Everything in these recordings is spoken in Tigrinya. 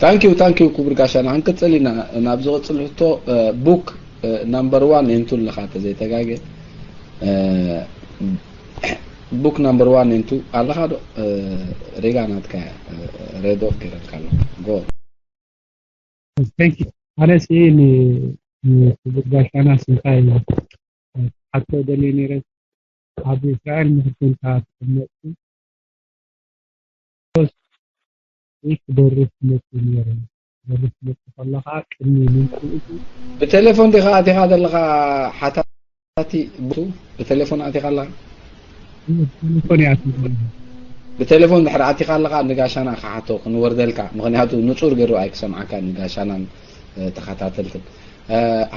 Thank you, thank you ክቡር ጋሻና። ክንቅጽል ኢና። ናብ ዝቕጽል ሕቶ፣ እ፣ book፣ እ፣ number one into ኣለኻ ተዘይተጋገ። እ፣ book number one into ኣለኻ ዶ? እ፣ ሬጋ ናትካ እያ። እ፣ red off ገይረልካ ኣለኹ። Go. Thank you። ኣነሲ ንክቡር ጋሻና ስንታይ ሓቶ ደልየ ነይረ። ኣብ እስራኤል ምኽር ኮንካ ትቕመጥ ክደርፍ መጽኡ ነይረ። ክደርፍ መጽኡ ከለኻ ቅድሚ ምምጽኡ ብቴሌፎን ዲኻ ኣቲኻ ዘለኻ ሓታቲ? ብቴሌፎን ኣቲኻ ኣለኻ? ብቴሌፎን እያ ኣቲኻ። ብቴሌፎን ድሕሪ ኣቲኻ ኣለኻ ንጋሻና ክሓቶ ክንወርደልካ፣ ምኽንያቱ ንጹር ገይሩ ኣይክሰምዓካ ንጋሻናን ተኸታተልትን።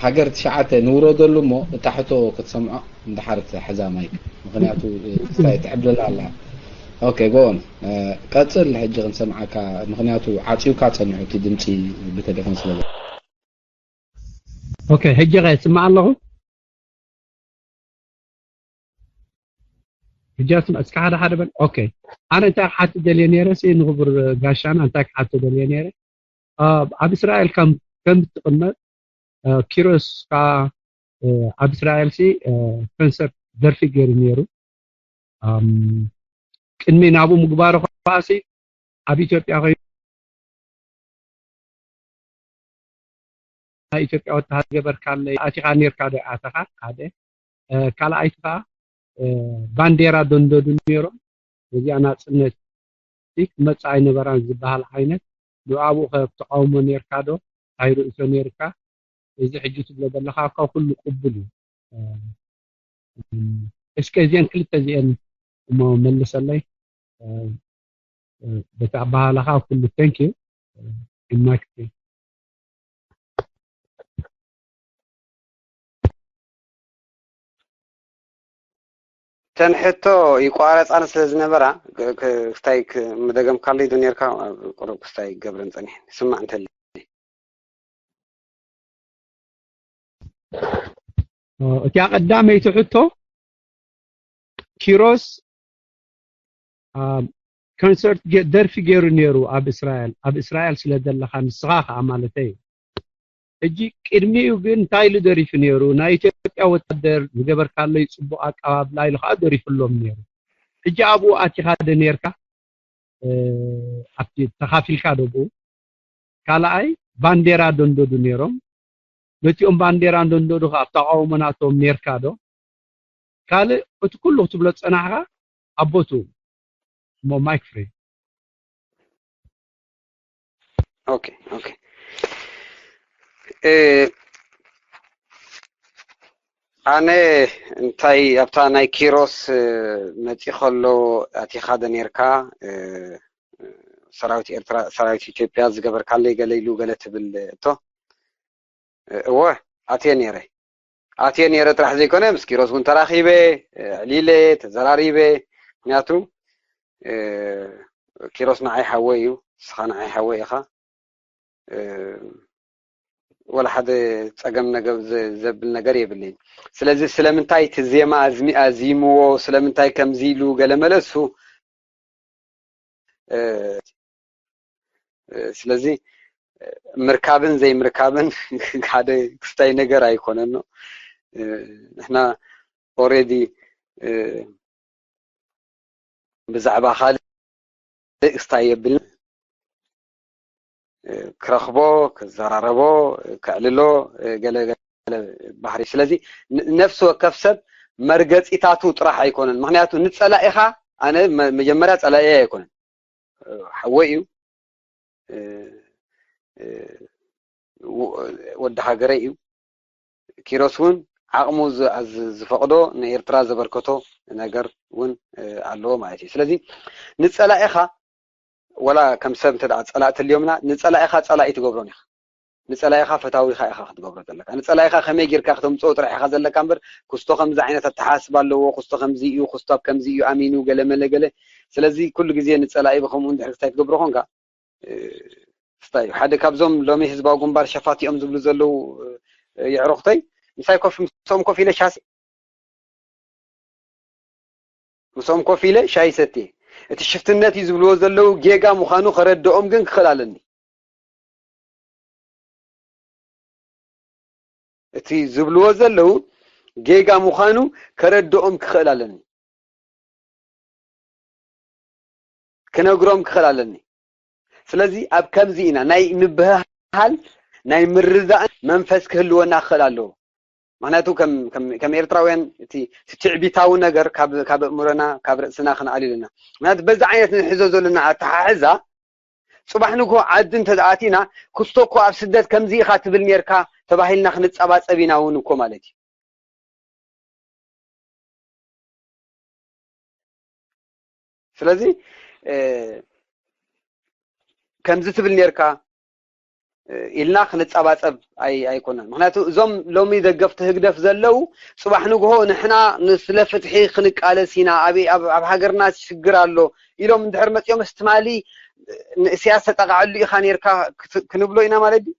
ሃገር ትሽዓተ ንውረደሉ እሞ እታ ሕቶ ክትሰምዖ እንድሓር ትሕዛ ማይክ፣ ምኽንያቱ ክስታይ ትዕብልላ ኣላ። ኦኬ፣ ጎን ቀጽል፣ ሕጂ ክንሰምዓካ፣ ምኽንያቱ ዓጽዩካ ጸኒሑ እቲ ድምጺ ብቴሌፎን ስለ ዘሎ። ኦኬ፣ ሕጂ ከ ይስማዕ ኣለኹ? ሕጂ ኣስማ-፣ እስከ ሓደ ሓደ በል። ኦኬ፣ ኣነ እንታይ ክሓትት ደልየ ነይረ ሲ ንኽቡር ጋሻና እንታይ ክሓትት ደልየ ነይረ? ኣብ፣ ኣብ እስራኤል ከም፣ ከም ትቕመጥ፣ እ፣ ኪሮስ ከኣ፣ እ፣ ኣብ እስራኤል ሲ፣ እ፣ ኮንሰርት ደርፊ ገይሩ ነይሩ። ኣም፣ ቅድሚ ናብኡ ምግባሩ ከኣ ሲ ኣብ ኢትዮጵያ ኮይኑ ናይ ኢትዮጵያ ወተሃደር ገበርካለይ ኣቲኻ ነርካ ዶ ኣተኻ? ሓደ፣ እ፣ ካልኣይቲ ከኣ፣ እ፣ ባንዴራ ደንደዱ ነይሮም። እዚኣ ናጽነት ሲ ክመጽእ ኣይነበራን ዝበሃል ዓይነት፣ ንኣብኡ ከ ተቃውሞ ነርካ ዶ? እንታይ ርእይቶ ነርካ? እዚ ሕጂ ትብሎ ዘለኻ ካብ ኩሉ ቅቡል እዩ። እ፣ እስከ እዚአን ክልተ እዚአን እሞ መልሰለይ። እ፣ እ፣ በቲ ኣበሃህላኻ ኩሉ thank you። እ፣ ይማክቲ። ተን ሕቶ ይቋረጻን ስለ ዝነበራ ክ-፣ ክ-፣ ክስታይ ክ-፣ ምደገምካለይ ዶ ነርካ? ኣብ ቁሩብ ክስታይ ገብረን ጸኒሐን። ስማዕ እንተሊ። እ፣ እቲኣ ቀዳመይቲ ሕቶ፣ ኪሮስ፣ እ፣ ኮንሰርት ገ-፣ ደርፊ ገይሩ ነይሩ ኣብ እስራኤል። ኣብ እስራኤል ስለ ዘለኻ ንስኻ ከኣ ማለተይ እዩ። ሕጂ ቅድሚኡ ግን እንታይ ኢሉ ደሪፉ ነይሩ? ናይ ኢትዮጵያ ወታደር ዝገበርካለይ ጽቡቕ ኣቀባብላ ኢሉ ከኣ ደሪፉሎም ነይሩ። ሕጂ ኣብኡ ኣቲኻ ዶ ነርካ? እ፣ ኣብቲ ተኻፊልካ ዶ ብኡ? ካልኣይ ባንዴራ ደንደዱ ነይሮም። ነቲኦም ባንዴራ እንደንደዱ ከኣ ኣብ ተቃውሞ ናቶም ኔርካ ዶ? ካልእ እቲ ኩሉ ክትብሎ ዝጸናሕካ ኣብ ቦትኡ። እሞ ማይክ ፍሪ። ኦኬ፣ ኦኬ። እ፣ ኣነ እንታይ ኣብታ ናይ ኪሮስ፣ እ፣ መጺ ከሎ ኣቲኻ ዶ ኔርካ፣ እ፣ ሰራዊት ኤርትራ፣ ሰራዊት ኢትዮጵያ ዝገበርካለይ ገለ ኢሉ ገለ ትብል እቶ? እወ፣ ኣትየ ኔረ። ኣትየ ኔረ ጥራሕ ዘይኮነ፣ ምስ ኪሮስ እውን ተራኺበ፣ ኣዕሊለ፣ ተዘራሪበ። ምኽንያቱ፣ እ፣ ኪሮስ ንዓይ ሓወይ እዩ፣ ንስኻ ንዓይ ሓወይ ኢኻ። እ፣ ወላ ሓደ ጸገም ነገ-፣ ዘ-፣ ዘብል ነገር የብለይን። ስለዚ ስለምንታይ እቲ ዜማ ኣዝሚ-፣ ኣዚምዎ፣ ስለምንታይ ከምዚ ኢሉ ገለ መለ እሱ፣ እ፣ እ፣ ስለዚ፣ እ፣ ምርካብን ዘይምርካብን ሓደ ክስታይ ነገር ኣይኮነን። እ፣ ንሕና ኦሬዲ፣ እ፣ ብዛዕባ ካልእ ክስታይ የብልን። እ፣ ክረኽቦ፣ ክዘራረቦ፣ እ፣ ከዕልሎ፣ እ፣ ገለ ገለ ባህሪ። ስለዚ ን-፣ ነፍሲ ወከፍ ሰብ መርገጺታቱ ጥራሕ ኣይኮነን። ምኽንያቱ ንጸላኢኻ፣ ኣነ መ-፣ መጀመርያ ጸላኢ ኣይኮነን። እ፣ ሓወይ እዩ። እ፣ እ፣ ወ-፣ ወዲ ሃገረይ እዩ። ኪሮስ እውን ዓቕሙ ዝ-፣ ዝ-፣ ዝፈቕዶ ንኤርትራ ዘበርከቶ ነገር እውን፣ እ፣ ኣለዎ ማለት እዩ። ስለዚ ንጸላኢኻ፣ ወላ ከም ሰብ እንተ ደኣ ጸላእቲ ህልዮምና፣ ንጸላኢኻ ጸላኢ ትገብሮን ኢኻ። ንጸላኢኻ ፈታዊኻ ኢኻ ክትገብሮ ዘለካ። ንጸላኢኻ ከመይ ጌርካ ክተምጽኦ ጥራሕ ኢኻ ዘለካ እምበር፣ ክስቶ ከምዚ ዓይነት ኣተሓሳስባ ኣለዎ፣ ክስቶ ከምዚ እዩ፣ ክስቶ ኣብ ከምዚ እዩ ኣሚኑ፣ ገለ መለ ገለ። ስለዚ ኩሉ ግዜ ንጸላኢ ብኸምኡ እንድሕር ክስታይ ትገብሮ ኾንካ፣ እ፣ ክስታይ እዩ። ሓደ ካብዞም ሎሚ ህዝባዊ ግንባር ሸፋቲኦም ዝብሉ ዘለዉ፣ እ፣ የዕሩኽተይ፣ ምሳይ ኮፍ፣ ምስኦም ኮፍ ኢለ ሻሂ፣ ምስኦም ኮፍ ኢለ ሻሂ ሰትየ። እቲ ሽፍትነት እዩ ዝብልዎ ዘለዉ ጌጋ ምዃኑ ከረድኦም ግን ክኽእል ኣለኒ። እቲ ዝብልዎ ዘለዉ ጌጋ ምዃኑ ከረድኦም ክኽእል ኣለኒ፣ ክነግሮም ክኽእል ኣለኒ። ስለዚ ኣብ ከምዚ ኢና ናይ ምብህሃል ናይ ምርዳእ መንፈስ ክህልወና ክኽእል ኣለዎ። ምክንያቱ ከም ከም ከም ኤርትራውያን እቲ እቲ ትዕቢታዊ ነገር ካብ ካብ ኣእምሮና ካብ ርእስና ክንኣል ኣለና። ምክንያቱ በዚ ዓይነት ንሕዞ ዘለና ኣተሓሕዛ ጽባሕ ንግሆ ዓዲ እንተ ኣቲና ክስቶ እኮ ኣብ ስደት ከምዚ ኢኻ ትብል ኔርካ ተባሂልና ክንጸባጸብ ኢና እውን እኮ ማለት እዩ። ስለዚ ከምዚ ትብል ኔርካ ኢልና ክንጸባጸብ ኣይኮነን። ምክንያቱ እዞም ሎሚ ደገፍቲ ህግደፍ ዘለዉ ጽባሕ ንግሆ ንሕና ንስለ ፍትሒ ክንቃለስ ኢና፣ ኣብ ሃገርና ሽግር ኣሎ ኢሎም እንድሕር መጺኦም፣ እስቲ ትማሊ ንእስያስ ተጠቃዐሉ ኢኻ ኔርካ ክንብሎ ኢና ማለት ድዩ?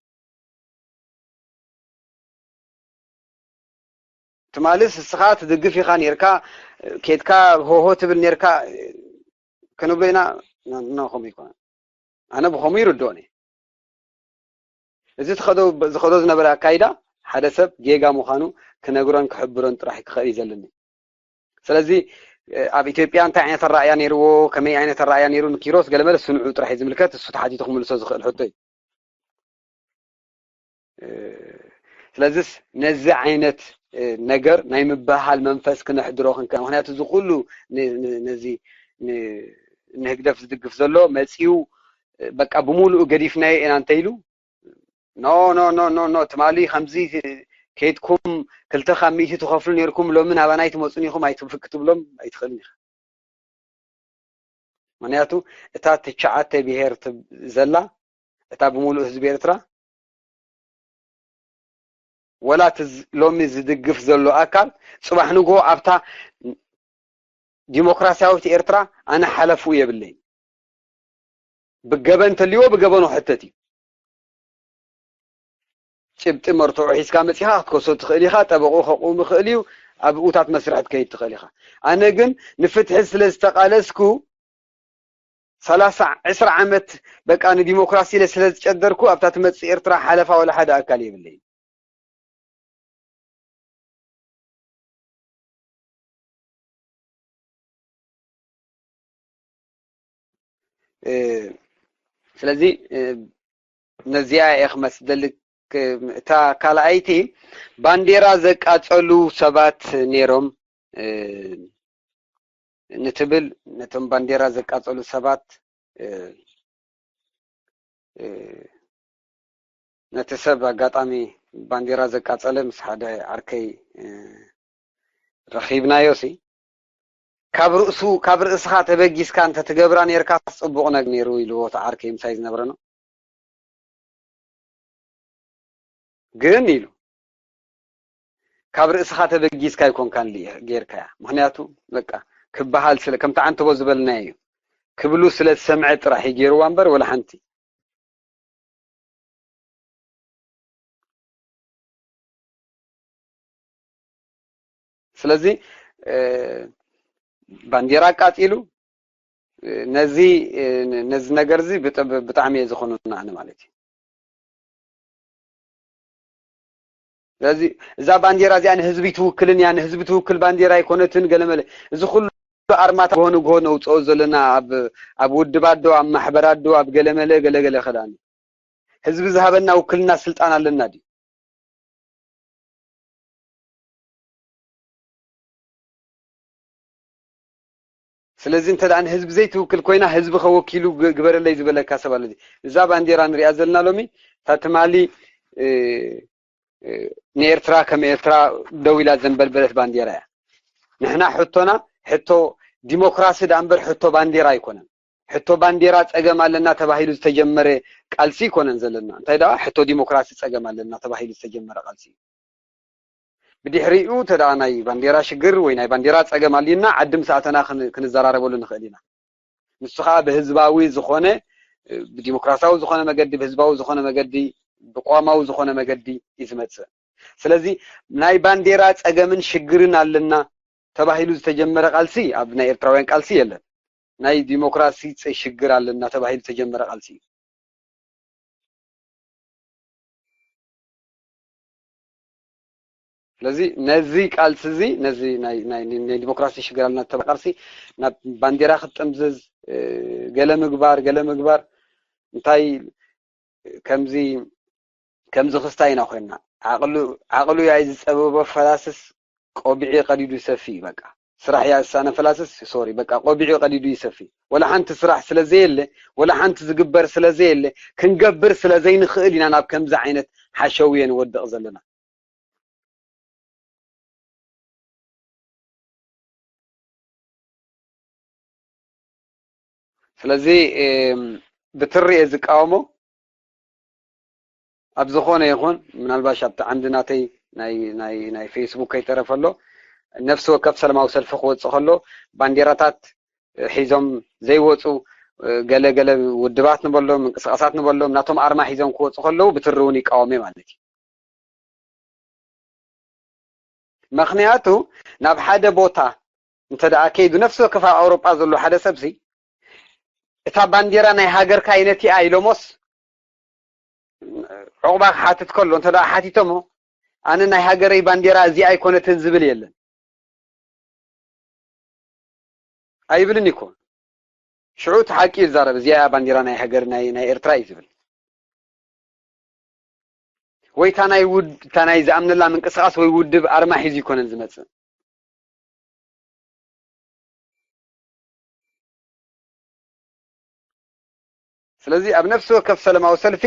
ትማልስ እስኻ ትድግፍ ኢኻ ኔርካ፣ ኬድካ ሆሆ ትብል ኔርካ ክንብሎ ኢና። ኖ፣ ከምኡ ኣይኮነን። ኣነ ብኸምኡ ይርድኦኒ። እዚ ዝኸዶ ዝነበረ ኣካይዳ ሓደ ሰብ ጌጋ ምዃኑ ክነግሮን ክሕብሮን ጥራሕ ክኽእል እዩ ዘለኒ። ስለዚ ኣብ ኢትዮጵያ እንታይ ዓይነት ኣረኣእያ ነይርዎ፣ ከመይ ዓይነት ኣረኣእያ ነይሩ ንኪሮስ ገለመለ ስንዑ ጥራሕ እዩ ዝምልከት። እሱ ተሓቲቱ ክምልሶ ዝኽእል ሕቶ እዩ። ስለዚስ ነዚ ዓይነት ነገር ናይ ምብህሃል መንፈስ ክነሕድሮ ክንከ ምክንያቱ እዚ ኩሉ ነዚ ንህግደፍ ዝድግፍ ዘሎ መፂኡ በቃ ብሙሉኡ ገዲፍናዮ ኢና እንተኢሉ ኖ ኖ ኖ ኖ ኖ ትማሊ ከምዚ ከይድኩም ክልተ ካብ ሚእቲ ትኸፍሉ ነርኩም ሎሚ ናባናይ ትመፁን ኢኹም ኣይትፍክ ትብሎም ኣይትኽእልን ኢኻ። ምክንያቱ እታ ትሽዓተ ብሄር ዘላ እታ ብምሉእ ህዝቢ ኤርትራ ወላ እቲ ሎሚ ዝድግፍ ዘሎ ኣካል ፅባሕ ንግሆ ኣብታ ዲሞክራሲያዊት ኤርትራ ኣነ ሓለፍኡ የብለይን። ብገበ እንተልዎ ብገበኑ ክሕተት እዩ። ጭብጢ መርትዖ ሒዝካ መጺኻ ክትከሶ ትኽእል ኢኻ። ጠበቑ ከቑም ይኽእል እዩ። ኣብኡታት መስርሕ ክትከይድ ትኽእል ኢኻ። ኣነ ግን ንፍትሒ ስለ ዝተቓለስኩ ሰላሳ ዕስራ ዓመት በቃ ንዲሞክራሲ ኢለ ስለ ዝጨደርኩ ኣብታ ትመጽእ ኤርትራ ሓለፋ ወላ ሓደ ኣካል የብለይን። ስለዚ ነዚኣ እየ ክመስ ደሊ። እታ ካልኣይቲ ባንዴራ ዘቃጸሉ ሰባት ነይሮም ንትብል ነቶም ባንዴራ ዘቃጸሉ ሰባት ነቲ ሰብ ኣጋጣሚ ባንዴራ ዘቃጸለ ምስ ሓደ ዓርከይ ረኺብናዮ ሲ ካብ ርእሱ ካብ ርእስኻ ተበጊስካ እንተ ትገብራ ነርካ ጽቡቕ ነገር ነይሩ ኢልዎ እቲ ዓርከይ ምሳይ ዝነበረ ነው። ግን ኢሉ ካብ ርእስኻ ተበጊስካ ኣይኮንካን ጌርካያ። ምክንያቱ በቃ ክበሃል ስለ ከምቲ ዓንተቦ ዝበልናዮ እዩ ክብሉ ስለ ዝሰምዐ ጥራሕ እዩ ገይርዋ እምበር ወላ ሓንቲ። ስለዚ ባንዴራ ኣቃጺሉ ነዚ ነዚ ነገር እዚ ብጣዕሚ እየ ዝኾኑና ኣነ ማለት እዩ። ስለዚ እዛ ባንዴራ እዚኣ ንህዝቢ ትውክልን እያ፣ ንህዝቢ ትውክል ባንዴራ ኣይኮነትን ገለመለ። እዚ ኩሉ ኣርማታ ጎሆ ንጎሆ ነውፅኦ ዘለና ኣብ ኣብ ውድባት ዶ ኣብ ማሕበራት ዶ ኣብ ገለመለ ገለገለ ከዳኒ ህዝቢ ዝሃበና ውክልና ስልጣን ኣለና ድዩ? ስለዚ እንተ ደኣ ንህዝቢ ዘይትውክል ኮይና ህዝቢ ከወኪሉ ግ- ግበረለይ ዝበለካ ሰብ ኣሎ። እዛ ባንዴራ ንሪኣ ዘለና ሎሚ እታ ትማሊ እ፣ እ፣ ንኤርትራ ከም ኤርትራ ደው ኢላ ዘንበልበለት ባንዴራ እያ። ንሕና ሕቶና ሕቶ ዲሞክራሲ ደኣ እምበር ሕቶ ባንዴራ ኣይኮነን። ሕቶ ባንዴራ ጸገም ኣለና ተባሂሉ ዝተጀመረ ቃልሲ ኣይኮነን ዘለና። እንታይ ደኣ ሕቶ ዲሞክራሲ ጸገም ኣለና ተባሂሉ ዝተጀመረ ቃልሲ እዩ። ብድሕሪኡ ተደኣ ናይ ባንዴራ ሽግር ወይ ናይ ባንዴራ ጸገም ኣልዩና ዓዲ ምስ ኣተና ክን- ክንዘራረበሉ ንኽእል ኢና። ንሱ ኸኣ ብህዝባዊ ዝኾነ ብዲሞክራሲያዊ ዝኾነ መገዲ ብህዝባዊ ዝኾነ መገዲ ብቋማዊ ዝኾነ መገዲ እዩ ዝመጽእ። ስለዚ ናይ ባንዴራ ጸገምን ሽግርን ኣለና ተባሂሉ ዝተጀመረ ቃልሲ ኣብ ናይ ኤርትራውያን ቃልሲ የለን። ናይ ዲሞክራሲ ጸ- ሽግር ኣለና ተባሂሉ ዝተጀመረ ቃልሲ እዩ። ስለዚ ነዚ ቃልሲ እዚ፣ ነዚ ናይ ናይ ናይ ዲሞክራሲ ሽግር ኣለና ተባቃርሲ ናብ ባንዴራ ክትጥምዝዝ፣ ገለ ምግባር፣ ገለ ምግባር እንታይ ከምዚ ከምዚ ክስታይ ኢና ኮይንና። ዓቕሉ ዓቕሉ ያይ ዝጸበቦ ፈላስስ ቆቢዑ ቀዲዱ ይሰፊ እዩ። በቃ ስራሕ እያ ዝሳነ ፈላስስ፣ ሶሪ፣ በቃ ቆቢዑ ቀዲዱ ይሰፊ። ወላ ሓንቲ ስራሕ ስለ ዘየለ፣ ወላ ሓንቲ ዝግበር ስለ ዘየለ፣ ክንገብር ስለ ዘይንኽእል ኢና ናብ ከምዚ ዓይነት ሓሸውየ ንወድቕ ዘለና። ስለዚ ብትሪ እየ ዝቃወሞ። ኣብ ዝኾነ ይኹን፣ ምናልባሽ ኣብቲ ዓንዲ ናተይ ናይ ናይ ናይ ፌስቡክ ከይተረፈ ኣሎ፣ ነፍሲ ወከፍ ሰላማዊ ሰልፊ ክወፅእ ከሎ ባንዴራታት ሒዞም ዘይወፁ፣ ገለ ገለ ውድባት ንበሎም፣ ምንቅስቃሳት ንበሎም፣ ናቶም ኣርማ ሒዞም ክወፁ ከለዉ ብትሪ እውን ይቃወም እየ ማለት እዩ። ምኽንያቱ ናብ ሓደ ቦታ እንተ ደኣ ከይዱ፣ ነፍሲ ወከፍ ኣብ ኣውሮጳ ዘሎ ሓደ ሰብሲ እታ ባንዴራ ናይ ሃገርካ ኣይነቲኣ ኢሎሞስ ዕቑባ ክሓትት ከሎ፣ እንተ ደኣ ሓቲቶሞ፣ ኣነ ናይ ሃገረይ ባንዴራ እዚኣ ኣይኮነትን ዝብል የለን። ኣይብልን እኮ። ሽዑ እቲ ሓቂ እዩ ዝዛረብ። እዚኣ እያ ባንዴራ ናይ ሃገር ናይ ናይ ኤርትራ እዩ ዝብል። ወይ እታ ናይ ውድ-፣ እታ ናይ ዝኣምነላ ምንቅስቃስ ወይ ውድብ ኣርማ ሒዙ ይኮነን ዝመጽእ። ስለዚ ኣብ ነፍሲ ወከፍ ሰላማዊ ሰልፊ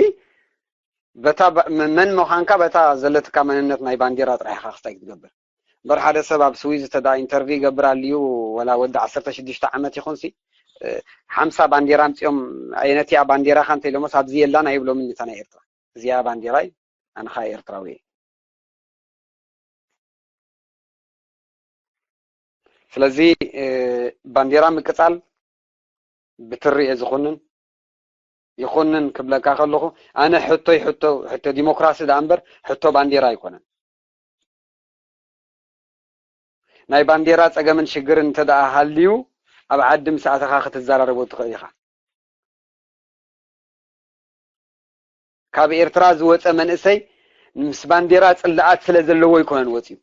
በታ ባ-፣ መ-፣ መን ምዃንካ በታ ዘለትካ መንነት ናይ ባንዴራ ጥራሕ ኢኻ ክስታይ ክትገብር። እምበር ሓደ ሰብ ኣብ ስዊዝ እተ ደኣ ኢንተርቪው ይገብር ኣልዩ፣ ወላ ወዲ ዓሰርተ ሽዱሽተ ዓመት ይኹንሲ፣ እ፣ ሓምሳ ባንዴራ ኣምጺኦም፣ ኣየነቲኣ ባንዴራኻ እንተ ኢሎሞስ፣ ኣብዚ የላን ኣይብሎምን እታ ናይ ኤርትራ። እዚኣ ባንዴራይ፣ ኣነ ኸኣ ኤርትራዊ እየ። ስለዚ፣ እ፣ ባንዴራ ምቅጻል ብትሪ እየ ዝኹንን። ይኹንን ክብለካ ከለኹ፣ ኣነ ሕቶይ ሕቶ፣ ሕቶ ዲሞክራሲ ደኣ እምበር ሕቶ ባንዴራ ኣይኮነን። ናይ ባንዴራ ጸገምን ሽግርን እንተ ደኣ ሃልዩ፣ ኣብ ዓዲ ምስ ኣተኻ ክትዘራረቦ ትኽእል ኢኻ። ካብ ኤርትራ ዝወጸ መንእሰይ ምስ ባንዴራ ጽልኣት ስለ ዘለዎ ኣይኮነን ወጺኡ።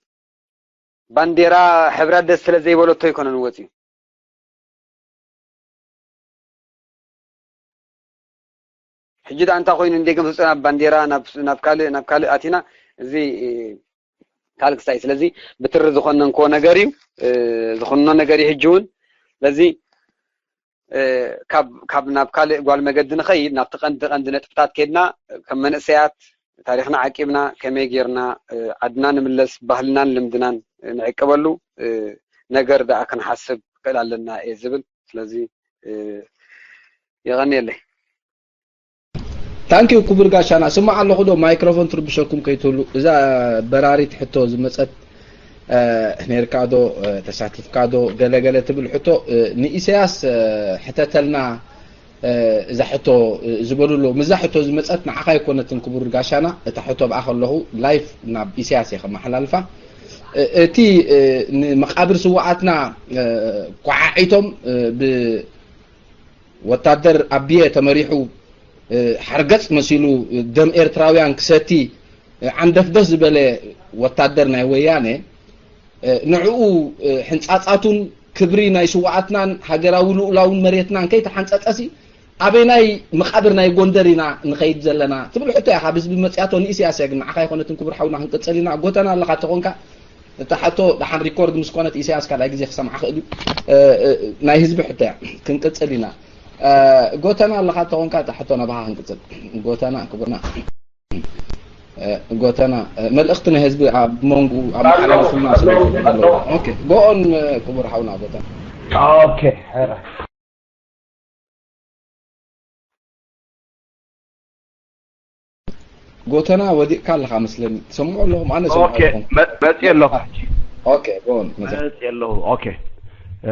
ባንዴራ ሕብረት ደስ ስለ ዘይበለቶ ኣይኮነን ወጺኡ። ሕጂ ደኣ እንታይ ኮይኑ፣ እንዴ ከም ናብ ባንዴራ፣ ናብ፣ ናብ ካልእ፣ ናብ ካልእ ኣቲና፣ እዚ፣ እ፣ ካልእ ክስታይ። ስለዚ ብትሪ ዝኾነንክዎ ነገር እዩ፣ እ፣ ዝኾንኖ ነገር እዩ። ሕጂ እውን ስለዚ፣ እ፣ ካብ፣ ካብ ናብ ካልእ ጓል መገዲ ንኸይድ፣ ናብቲ ቀንዲ፣ ቀንዲ ነጥብታት ከይድና፣ ከም መንእሰያት ታሪኽና ዓቂብና፣ ከመይ ጌርና፣ እ፣ ዓድና ንምለስ፣ ባህልናን ልምድናን፣ እ፣ ንዕቅበሉ፣ እ፣ ነገር ደኣ ክንሓስብ ክእል ኣለና እየ ዝብል። ስለዚ፣ እ፣ የቐንየለይ። ታንኪዩ ክቡር ጋሻና። ስማዕ ኣለኹ ዶ፣ ማይክሮፎን ትርብሸኩም ከይትህሉ። እዛ በራሪት ሕቶ ዝመጸት፣ እ፣ ነርካ ዶ፣ እ፣ ተሳቲፍካ ዶ፣ ገለገለ ትብል ሕቶ፣ እ፣ ንኢሳያስ፣ እ፣ ሕተተልና፣ እ፣ እዛ ሕቶ፣ እ፣ ዝበሉ ኣለዉ። ምስዛ ሕቶ ዝመጸት ንዓኻ ኣይኮነትን ክቡር ጋሻና። እታ ሕቶ ብኣ ከለኹ ላይፍ ናብ ኢሳያስ እየ ከመሓላልፋ። እ፣ እቲ፣ እ፣ ንመቓብር ስውኣትና፣ እ፣ ኳዓዒቶም፣ እ፣ ብ-፣ ወታደር ኣቢየ ተመሪሑ፣ እ፣ ሓርገጽ መሲሉ፣ እ፣ ደም ኤርትራውያን ክሰቲ፣ እ፣ ዓንደፍደፍ ዝበለ ወታደር ናይ ወያነ፣ እ፣ ንዕኡ፣ እ፣ ሕንጻጻቱን ክብሪ ናይ ስውኣትናን ሃገራዊ ልኡላውን መሬትናን ከይተሓንጸጸሲ፣ ኣበይናይ መቓብር ናይ ጎንደር ኢና ንኸይድ ዘለና ትብል ሕቶ እያ ካብ ህዝቢ መጽያቶ። ንኢሳያስ እያ ግን ንዓኻ ኣይኮነትን ክቡር ሓውና። ክንቅጽል ኢና። ጎተና ኣለኻ ተኾንካ፣ እታ ሕቶ ደሓን ሪኮርድ ምስ ኮነት ኢሳያስ ካልኣይ ግዜ ክሰምዓ ክእል እዩ። እ፣ እ፣ ናይ ህዝቢ ሕቶ እያ። ክንቅጽል ኢና። እ፣ ጎተና ኣለኻ ተኾንካ፣ እታ ሕቶ ናባኻ ክንቅጽል። ጎተና ክቡርና፣ እ፣ ጎተና፣ እ፣ መልእኽቲ ናይ ህዝቢ ኣብ መንጉ ኣብ መሓላለፍና ስለ ኣለዎ። ኦኬ፣ ጎኦን፣ እ፣ ክቡር ሓውና ጎተና። ኦኬ፣ ሕራ። ጎተና ወዲቕካ ኣለኻ መስለኒ። ትሰምዑ ኣለኹም? ኣነ ሰምዖ ኦኬ፣ ኣለኹም። መ-፣ መጽእ ኣለኹ ሕጂ። ኦኬ፣ ጎን፣ መጽእ። መጽእ ኣለኹ። ኦኬ። እ፣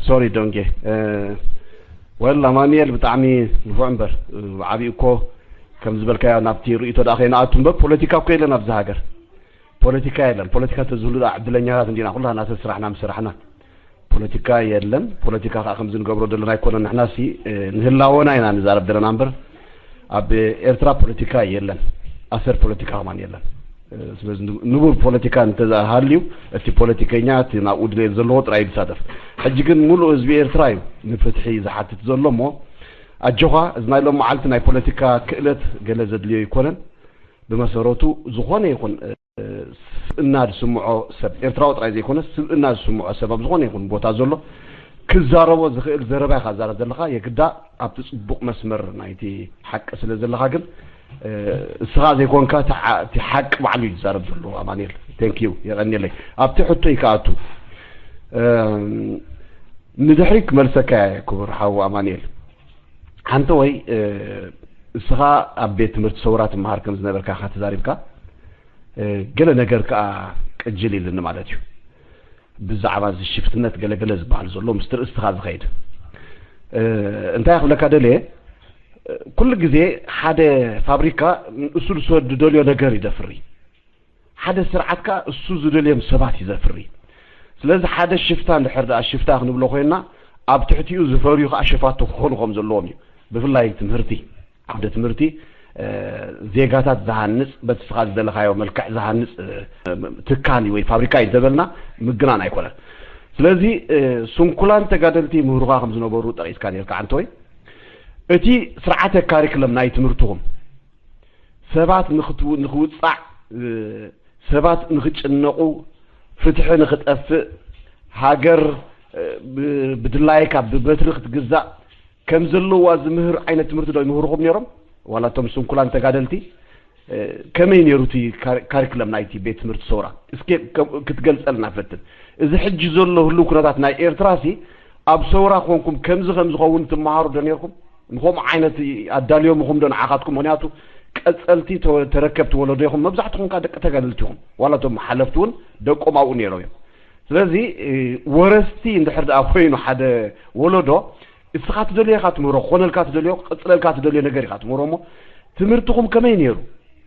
ሶሪ ዶንጌ። እ፣ ወል ኣማኑኤል ብጣዕሚ ንፉዕ እምበር፣ እ፣ ዓብዩ እኮ ከም ዝበልካዮ ናብቲ ርእይቶ ደኣ ከይንኣቱ እምበር ፖለቲካ እኮ የለን ኣብዚ ሃገር። ፖለቲካ የለን። ፖለቲካ ተዝህሉ ደኣ ዕድለኛታት እንዲና ኩላና ሰብ ስራሕና ምስ ስራሕና። ፖለቲካ የለን። ፖለቲካ ከዓ ከምዚ ንገብሮ ዘለና ኣይኮነን። ንሕናሲ፣ እ፣ ንህላወና ኢና ንዛረብ ዘለና እምበር ኣብ ኤርትራ ፖለቲካ የለን። ኣሰር ፖለቲካ ከማን የለን። ስለዚ ንቡር ፖለቲካ እንተሃልዩ እቲ ፖለቲከኛ እቲ ናብኡ ድሌት ዘለዎ ጥራይ ይሳተፍ። ሕጂ ግን ሙሉእ ህዝቢ ኤርትራ እዩ ንፍትሒ ዝሓትት ዘሎ እሞ ኣጆኻ፣ እዚ ናይ ሎም መዓልቲ ናይ ፖለቲካ ክእለት ገለ ዘድልዮ ኣይኮነን። ብመሰረቱ ዝኾነ ይኹን ስብእና ዝስምዖ ሰብ፣ ኤርትራዊ ጥራይ ዘይኮነ ስብእና ዝስምዖ ሰብ ኣብ ዝኾነ ይኹን ቦታ ዘሎ ክዛረቦ ዝኽእል ዘረባ ኢኻ ዛረብ ዘለኻ። የግዳ ኣብቲ ጽቡቕ መስመር ናይቲ ሓቂ ስለ ዘለኻ ግን እስኻ ዘይኮንካ እቲ ሓቂ ባዕሉ እዩ ዝዛረብ ዘሎ። ኣማንኤል፣ ቴንክ ዩ፣ የቐንየለይ። ኣብቲ ሕቶይ ክኣቱ ንድሕሪት ክመልሰካ እየ ክቡር ሓው ኣማንኤል። ሓንቲ ወይ እስኻ ኣብ ቤት ትምህርቲ ሰውራ ትመሃር ከም ዝነበርካ ኢኻ ተዛሪብካ፣ ገለ ነገር ከኣ ቅጅል ኢልኒ ማለት እዩ። ብዛዕባ እዚ ሽፍትነት ገለገለ ዝበሃል ዘሎ ምስቲ ርእስትኻ ዝኸይድ እንታይ ክብለካ ደልየ፣ ኩሉ ግዜ ሓደ ፋብሪካ ንሱ ንሱ ዝደልዮ ነገር እዩ ደፍሪ። ሓደ ስርዓት ከኣ እሱ ዝደልዮም ሰባት እዩ ዘፍሪ። ስለዚ ሓደ ሽፍታ እንድሕር ደኣ ሽፍታ ክንብሎ ኮይና ኣብ ትሕቲኡ ዝፈርዩ ከኣ ሸፋቱ ክኾኑ ከም ዘለዎም እዩ። ብፍላይ ትምህርቲ፣ ዓውደ ትምህርቲ ዜጋታት ዝሃንጽ፣ በቲ ስኻ ዝደለኻዮ መልክዕ ዝሃንጽ ትካል ወይ ፋብሪካ እዩ እንተበልና ምግናን ኣይኮነን። ስለዚ ስንኩላን ተጋደልቲ ምህሩኻ ከም ዝነበሩ ጠቒስካ ነርካ ዓንተወይ። እቲ ስርዓተ ካሪክለም ናይ ትምህርትኹም ሰባት ንኽውፃዕ፣ ሰባት ንኽጭነቑ፣ ፍትሒ ንኽጠፍእ፣ ሃገር ብድላይካ ብበትሪ ክትግዛእ ከም ዘለዋ ዝምህር ዓይነት ትምህርቲ ዶ ይምህርኹም ነይሮም? ዋላ እቶም ስንኩላን ተጋደልቲ ከመይ ነይሩ እቲ ካሪክለም ናይቲ ቤት ትምህርቲ ሰውራ? እስኪ ክትገልፀልና ፈትን። እዚ ሕጂ ዘሎ ህልው ኩነታት ናይ ኤርትራ ሲ ኣብ ሰውራ ኮንኩም ከምዚ ከም ዝኸውን ትመሃሩ ዶ ነርኩም? ንከምኡ ዓይነት ኣዳልዮምኹም ዶ ንዓኻትኩም? ምኽንያቱ ቀጸልቲ ተረከብቲ ወለዶ ኢኹም። መብዛሕትኹም ከኣ ደቂ ተጋደልቲ ኢኹም። ዋላ እቶም ሓለፍቲ እውን ደቆም ኣብኡ ነይሮም እዮም። ስለዚ ወረስቲ እንድሕር ደኣ ኮይኑ ሓደ ወለዶ እስኻ ትደልዮ ኢኻ ትምህሮ፣ ክኾነልካ ትደልዮ፣ ክቕጽለልካ ትደልዮ ነገር ኢኻ ትምህሮ። እሞ ትምህርትኹም ከመይ ነይሩ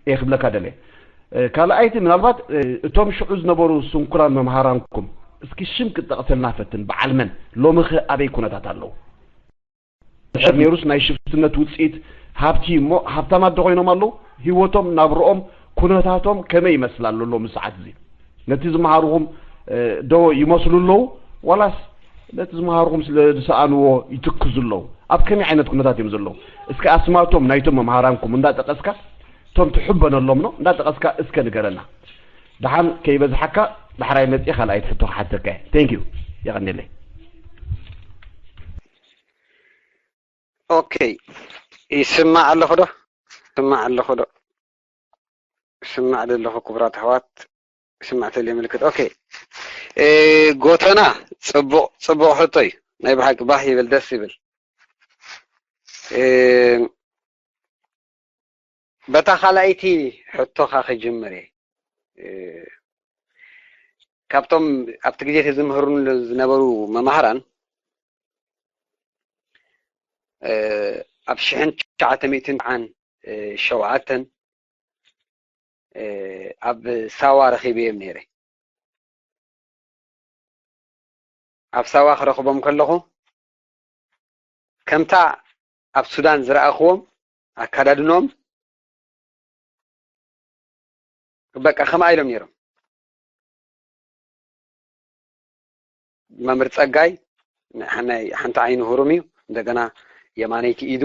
እየ ክብለካ ደልየ። ካልኣይቲ ምናልባት እቶም ሽዑ ዝነበሩ ስንኩላን መምሃራንኩም እስኪ ሽም ክትጠቕሰልና ፈትን፣ በዓል መን፣ ሎሚ ኸ ኣበይ ኩነታት ኣለዉ? ድሕር ነይሩስ ናይ ሽፍትነት ውፅኢት ሃብቲ እሞ ሃብታማት ዶ ኮይኖም ኣለዉ? ህይወቶም፣ ናብርኦም፣ ኩነታቶም ከመይ ይመስል ኣሎ ሎሚ ሰዓት እዚ? ነቲ ዝመሃርኹም ዶ ይመስሉ ኣለዉ? ዋላስ ነቲ ዝመሃርኹም ስለ ዝሰኣንዎ ይትክዙ ኣለዉ? ኣብ ከመይ ዓይነት ኩነታት እዮም ዘለዉ? እስከ ኣስማቶም ናይቶም መምሃራንኩም እንዳጠቐስካ፣ እቶም ትሕበነሎም ኖ እንዳጠቐስካ እስከ ንገረና። ደሓን ከይበዝሓካ ዳሕራይ መፅየ ካልኣይቲ ሕቶ ክሓተካ እየ። ቴንክ ዩ። የቐንየለይ። ኦኬ፣ ይስማዕ ኣለኹ ዶ? ይስማዕ ኣለኹ ዶ? ይስማዕ ዘለኹ ክቡራት ኣሕዋት፣ ይስማዕ ተልየ ምልክት። ኦኬ፣ ጎተና፣ ፅቡቕ ፅቡቕ ሕቶ እዩ። ናይ ብሓቂ ባህ ይብል፣ ደስ ይብል። በታ ካልኣይቲ ሕቶኻ ክጅምር እየ። ካብቶም ኣብቲ ግዜ እቲ ዝምህሩኒ ዝነበሩ መማህራን ኣብ ሽሕን ትሽዓተ ሚእትን ሸውዓተን ኣብ ሳዋ ረኺበዮም ነይረ። ኣብ ሳዋ ክረኽቦም ከለኹ ከምታ ኣብ ሱዳን ዝረኣኽዎም ኣካዳድኖም በቃ ከምኣ ኢሎም ነይሮም። መምህር ጸጋይ ናይ ሓንቲ ዓይኑ ህሩም እዩ። እንደገና የማነይቲ ኢዱ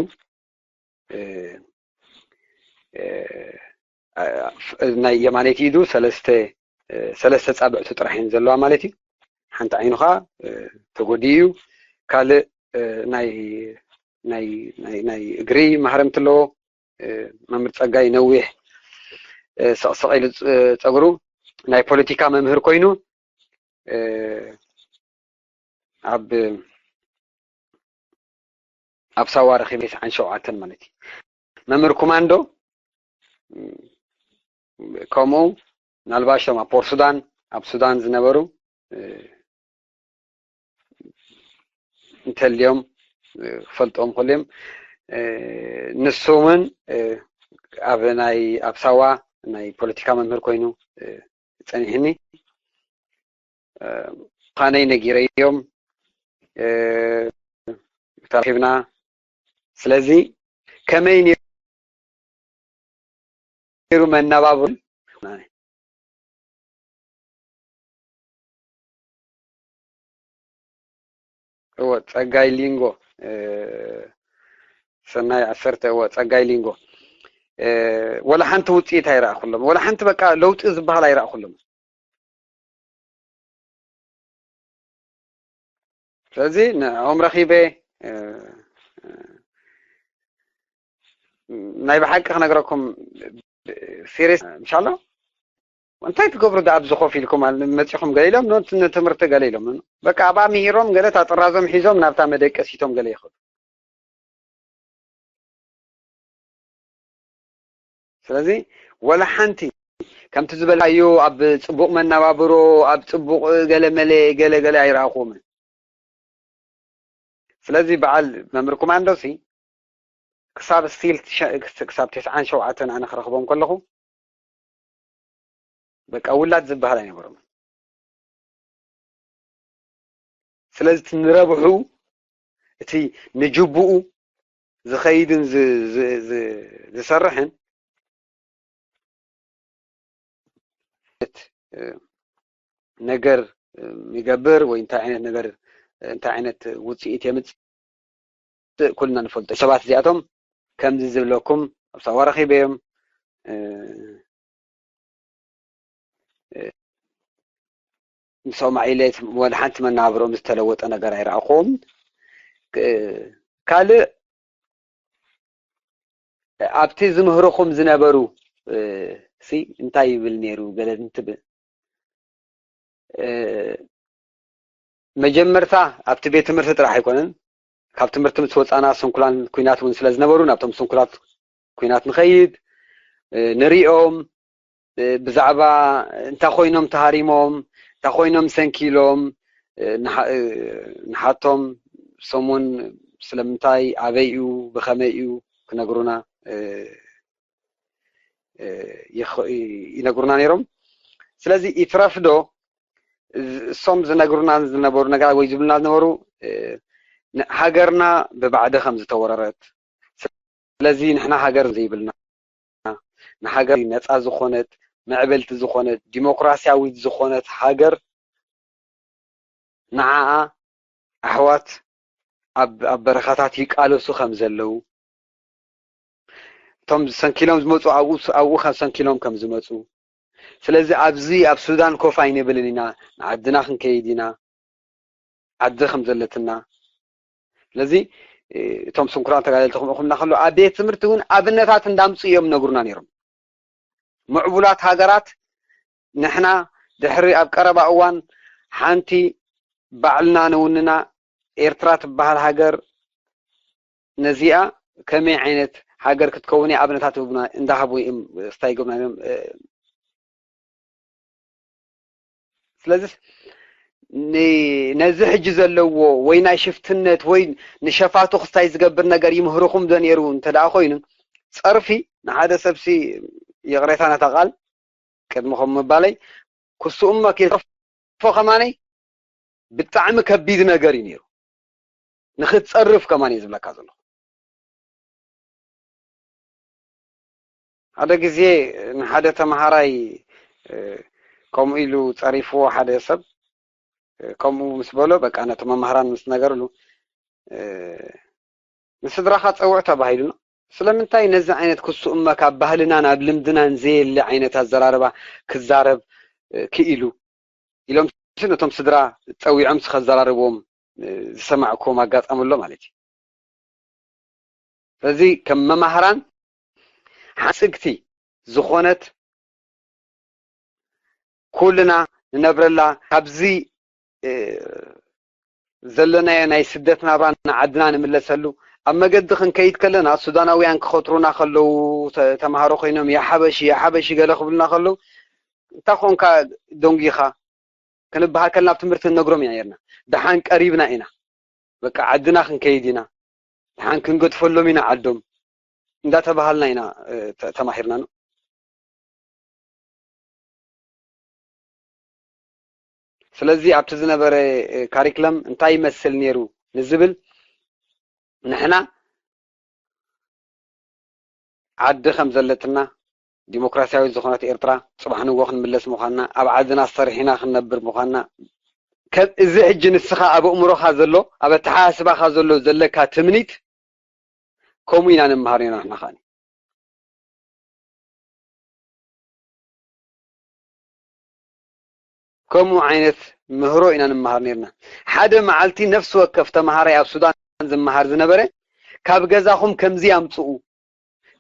ናይ የማነይቲ ኢዱ ሰለስተ ሰለስተ ጻብዕቱ ጥራሕ እየን ዘለዋ ማለት እዩ። ሓንቲ ዓይኑ ኸዓ ተጎዲኡ እዩ። ካልእ ናይ ናይ ናይ ናይ እግሪ ማህረምቲ ኣለዎ። መምህር ጸጋይ ነዊሕ ሰቕሰቕ ኢሉ ጸጉሩ ናይ ፖለቲካ መምህር ኮይኑ ኣብ ኣብ ሳዋ ረኺበ ተስዓን ሸውዓተን ማለት እዩ። መምህር ኮማንዶ ከምኡ ምናልባሽ እቶም ኣብ ፖር ሱዳን ኣብ ሱዳን ዝነበሩ እንተልዮም ክፈልጦም ከልዮም ንሱ እውን ኣብ ናይ ኣብ ሳዋ ናይ ፖለቲካ መምህር ኮይኑ ጸኒሕኒ ምዃነይ ነጊረዮም ተራኺብና። ስለዚ ከመይ ነይሩ መነባብሩ? እወ ጸጋይ ሊንጎ፣ እ፣ ሰናይ ዓሰርተ፣ እወ ጸጋይ ሊንጎ፣ እ፣ ወላ ሓንቲ ውጽኢት ኣይረኣኹሎም። ወላ ሓንቲ በቃ ለውጢ ዝበሃል ኣይረኣኹሎም። ስለዚ ንዕኦም ረኺበ፣ እ፣ ናይ ብሓቂ ክነግረኩም፣ ሲሪየስ ምሻሎ እንታይ ትገብሩ ደኣ ኣብዚ ኮፍ ኢልኩም ኣል-፣ መጺኹም ገለ ኢሎም ኖ-፣ ንትምህርቲ ገለ ኢሎም በቃ ኣብኣ ምሂሮም ገለ እታ ጥራዞም ሒዞም ናብታ መደቀሲቶም ገለ ይኸዱ። ስለዚ ወላ ሓንቲ ከምቲ ዝበልካዮ ኣብ ጽቡቕ መነባብሮ፣ ኣብ ጽቡቕ ገለ መለ፣ ገለ ገለ ኣይረኣኹዎምን። ስለዚ በዓል መምህር ኮማንዶሲ ክሳብ ስቲል ትሸ-፣ ክሳብ ተስዓን ሸውዓተን ኣነ ክረኽቦም ከለኹ በቃ ውላድ ዝበሃል ኣይነበሮም። ስለዚ እቲ ንረብሑ፣ እቲ ንጅቡኡ ዝኸይድን ዝ-፣ ዝ-፣ ዝ-፣ ዝሰርሕን ነገር ይገብር ወይ እንታይ ዓይነት ነገር፣ እንታይ ዓይነት ውጽኢት የምጽእ ኩልና ንፈልጦ። ሰባት እዚኣቶም ከምዚ ዝብለኩም ኣብ ሳዋ ረኺበዮም፣ እ፣ እ፣ ምስኦም ኢለ ወላ ሓንቲ መነባብሮኦም ዝተለወጠ ነገር ኣይረኣኹም። እ፣ ካልእ ኣብቲ ዝምህርኹም ዝነበሩ፣ እ፣ ሲ እንታይ ይብል ነይሩ ገለ እንትብል፣ እ፣ መጀመርታ ኣብቲ ቤት ትምህርቲ ጥራሕ ኣይኮነን፣ ካብ ትምህርቲ ምስ ወጻና ስንኩላን ኩናት እውን ስለ ዝነበሩ ናብቶም ስንኩላት ኩናት ንኸይድ፣ እ፣ ንሪኦም፣ እ፣ ብዛዕባ እንታይ ኮይኖም ተሃሪሞም፣ እንታይ ኮይኖም ሰንኪሎም፣ እ፣ ንሓ-፣ እ፣ ንሓቶም፣ ሰሙን ስለምንታይ፣ ኣበይ እዩ፣ ብኸመይ እዩ ክነግሩና፣ እ፣ እ፣ ይኽ-፣ ይነግሩና ነይሮም። ስለዚ ይትረፍዶ፣ እዝ-፣ እሶም ዝነግሩና ዝነበሩ ነገራት ወይ ዝብሉና ዝነበሩ፣ እ፣ ን-፣ ሃገርና ብባዕዲ ከም ዝተወረረት፣ ስለዚ ንሕና ሃገር ዘይብልና፣ ንሃገር ነጻ ዝኾነት፣ ምዕብልቲ ዝኾነት፣ ዲሞክራሲያዊት ዝኾነት ሃገር ንዓኣ ኣሕዋት ኣብ፣ ኣብ በረኻታት ይቃለሱ ከም ዘለዉ፣ እቶም ሰንኪሎም ዝመጹ ኣብኡ፣ ኣብኡ ከም ሰንኪሎም ከም ዝመጹ፣ ስለዚ ኣብዚ ኣብ ሱዳን ኮፍ ኣይንብልን ኢና፣ ንዓድና ክንከይድ ኢና፣ ዓዲ ከም ዘለትና። ስለዚ፣ እ፣ እቶም ስንኩላን ተጋደልቲ ክምእኹምና ከለዉ፣ ኣብ ቤት ትምህርቲ እውን ኣብነታት እንዳምጽኡ እዮም ነግሩና ነይሮም። ምዕቡላት ሃገራት፣ ንሕና ድሕሪ ኣብ ቀረባ እዋን ሓንቲ ባዕልና ንውንና ኤርትራ ትበሃል ሃገር ነዚኣ ከመይ ዓይነት ሃገር ክትከውን እያ ኣብነታት ህቡና እንዳሃቡ እዮም ስታይ ገብና እዮም፣ እ፣ ስለዚ ን-፣ ነዚ ሕጂ ዘለዎ ወይ ናይ ሽፍትነት ወይ ንሸፋቱ ክስታይ ዝገብር ነገር ይምህርኹም ዶ ነይሩ እንተ ደኣ ኮይኑ፣ ጸርፊ ንሓደ ሰብሲ፣ ይቕሬታ ነታ ቃል ቅድሚ ከም ምባለይ፣ ክስኡመ ከይተርፎ ከማነይ ብጣዕሚ ከቢድ ነገር እዩ ነይሩ። ንኽትጸርፍ ከማን እየ ዝብለካ ዘለኹ። ሓደ ግዜ ንሓደ ተምሃራይ፣ እ፣ ከምኡ ኢሉ ጸሪፍዎ ሓደ ሰብ፣ እ፣ ከምኡ ምስ በሎ፣ በቃ ነቲ መምህራን ምስ ነገርሉ፣ እ፣ "ንስድራኻ ጸውዕ" ተባሂሉና። ስለምንታይ ነዚ ዓይነት ክስኡመ ካብ ባህልናን ኣብ ልምድናን ዘየለ ዓይነት ኣዘራርባ ክዛረብ፣ እ፣ ክኢሉ? ኢሎም ነቶም ስድራ ጸዊዖም ከዘራርብዎም፣ እ፣ ዝሰማዕክዎም ኣጋጣሚ ኣሎ ማለት እዩ። ስለዚ ከም መማህራን ሓጽግቲ ዝኾነት ኩልና ንነብረላ ካብዚ፣ እ፣ ዘለናዮ ናይ ስደት ናብራ ንዓድና ንምለሰሉ ኣብ መገዲ ክንከይድ ከለና ሱዳናውያን ክኸትሩና ከለዉ ተ-፣ ተምሃሮ ኮይኖም "ያ ሓበሺ፣ ያ ሓበሺ" ገለ ክብሉና ከለዉ "እንታይ ኮንካ ደንጊኻ?" ክንበሃል ከለና ኣብ ትምህርቲ ንነግሮም ኢና ነርና። ደሓን ቀሪብና ኢና። በቃ ዓድና ክንከይድ ኢና። ደሓን ክንገድፈሎም ኢና ዓዶም እንዳተባሃልና ኢና፣ እ፣ ተ-፣ ተማሂርና ነው። ስለዚ ኣብቲ ዝነበረ፣ እ፣ ካሪክለም እንታይ ይመስል ነይሩ ንዝብል ንሕና ዓዲ ከም ዘለትና፣ ዲሞክራሲያዊት ዝኾነት ኤርትራ ጽባሕ ንግሆ ክንምለስ ምዃንና፣ ኣብ ዓድና ሰሪሕና ክንነብር ምዃንና፣ ከም እዚ ሕጂ ንስኻ ኣብ ኣእምሮኻ ዘሎ፣ ኣብ ኣተሓሳስባኻ ዘሎ ዘለካ ትምኒት፣ ከምኡ ኢና ንመሃር ነርና ንሕና ከኣ። ከምኡ ዓይነት ምህሮ ኢና ንመሃር ነርና። ሓደ መዓልቲ ነፍሲ ወከፍ ተመሃራይ ኣብ ሱዳን ዝመሃር ዝነበረ፣ ካብ ገዛኹም ከምዚ ኣምጽኡ፣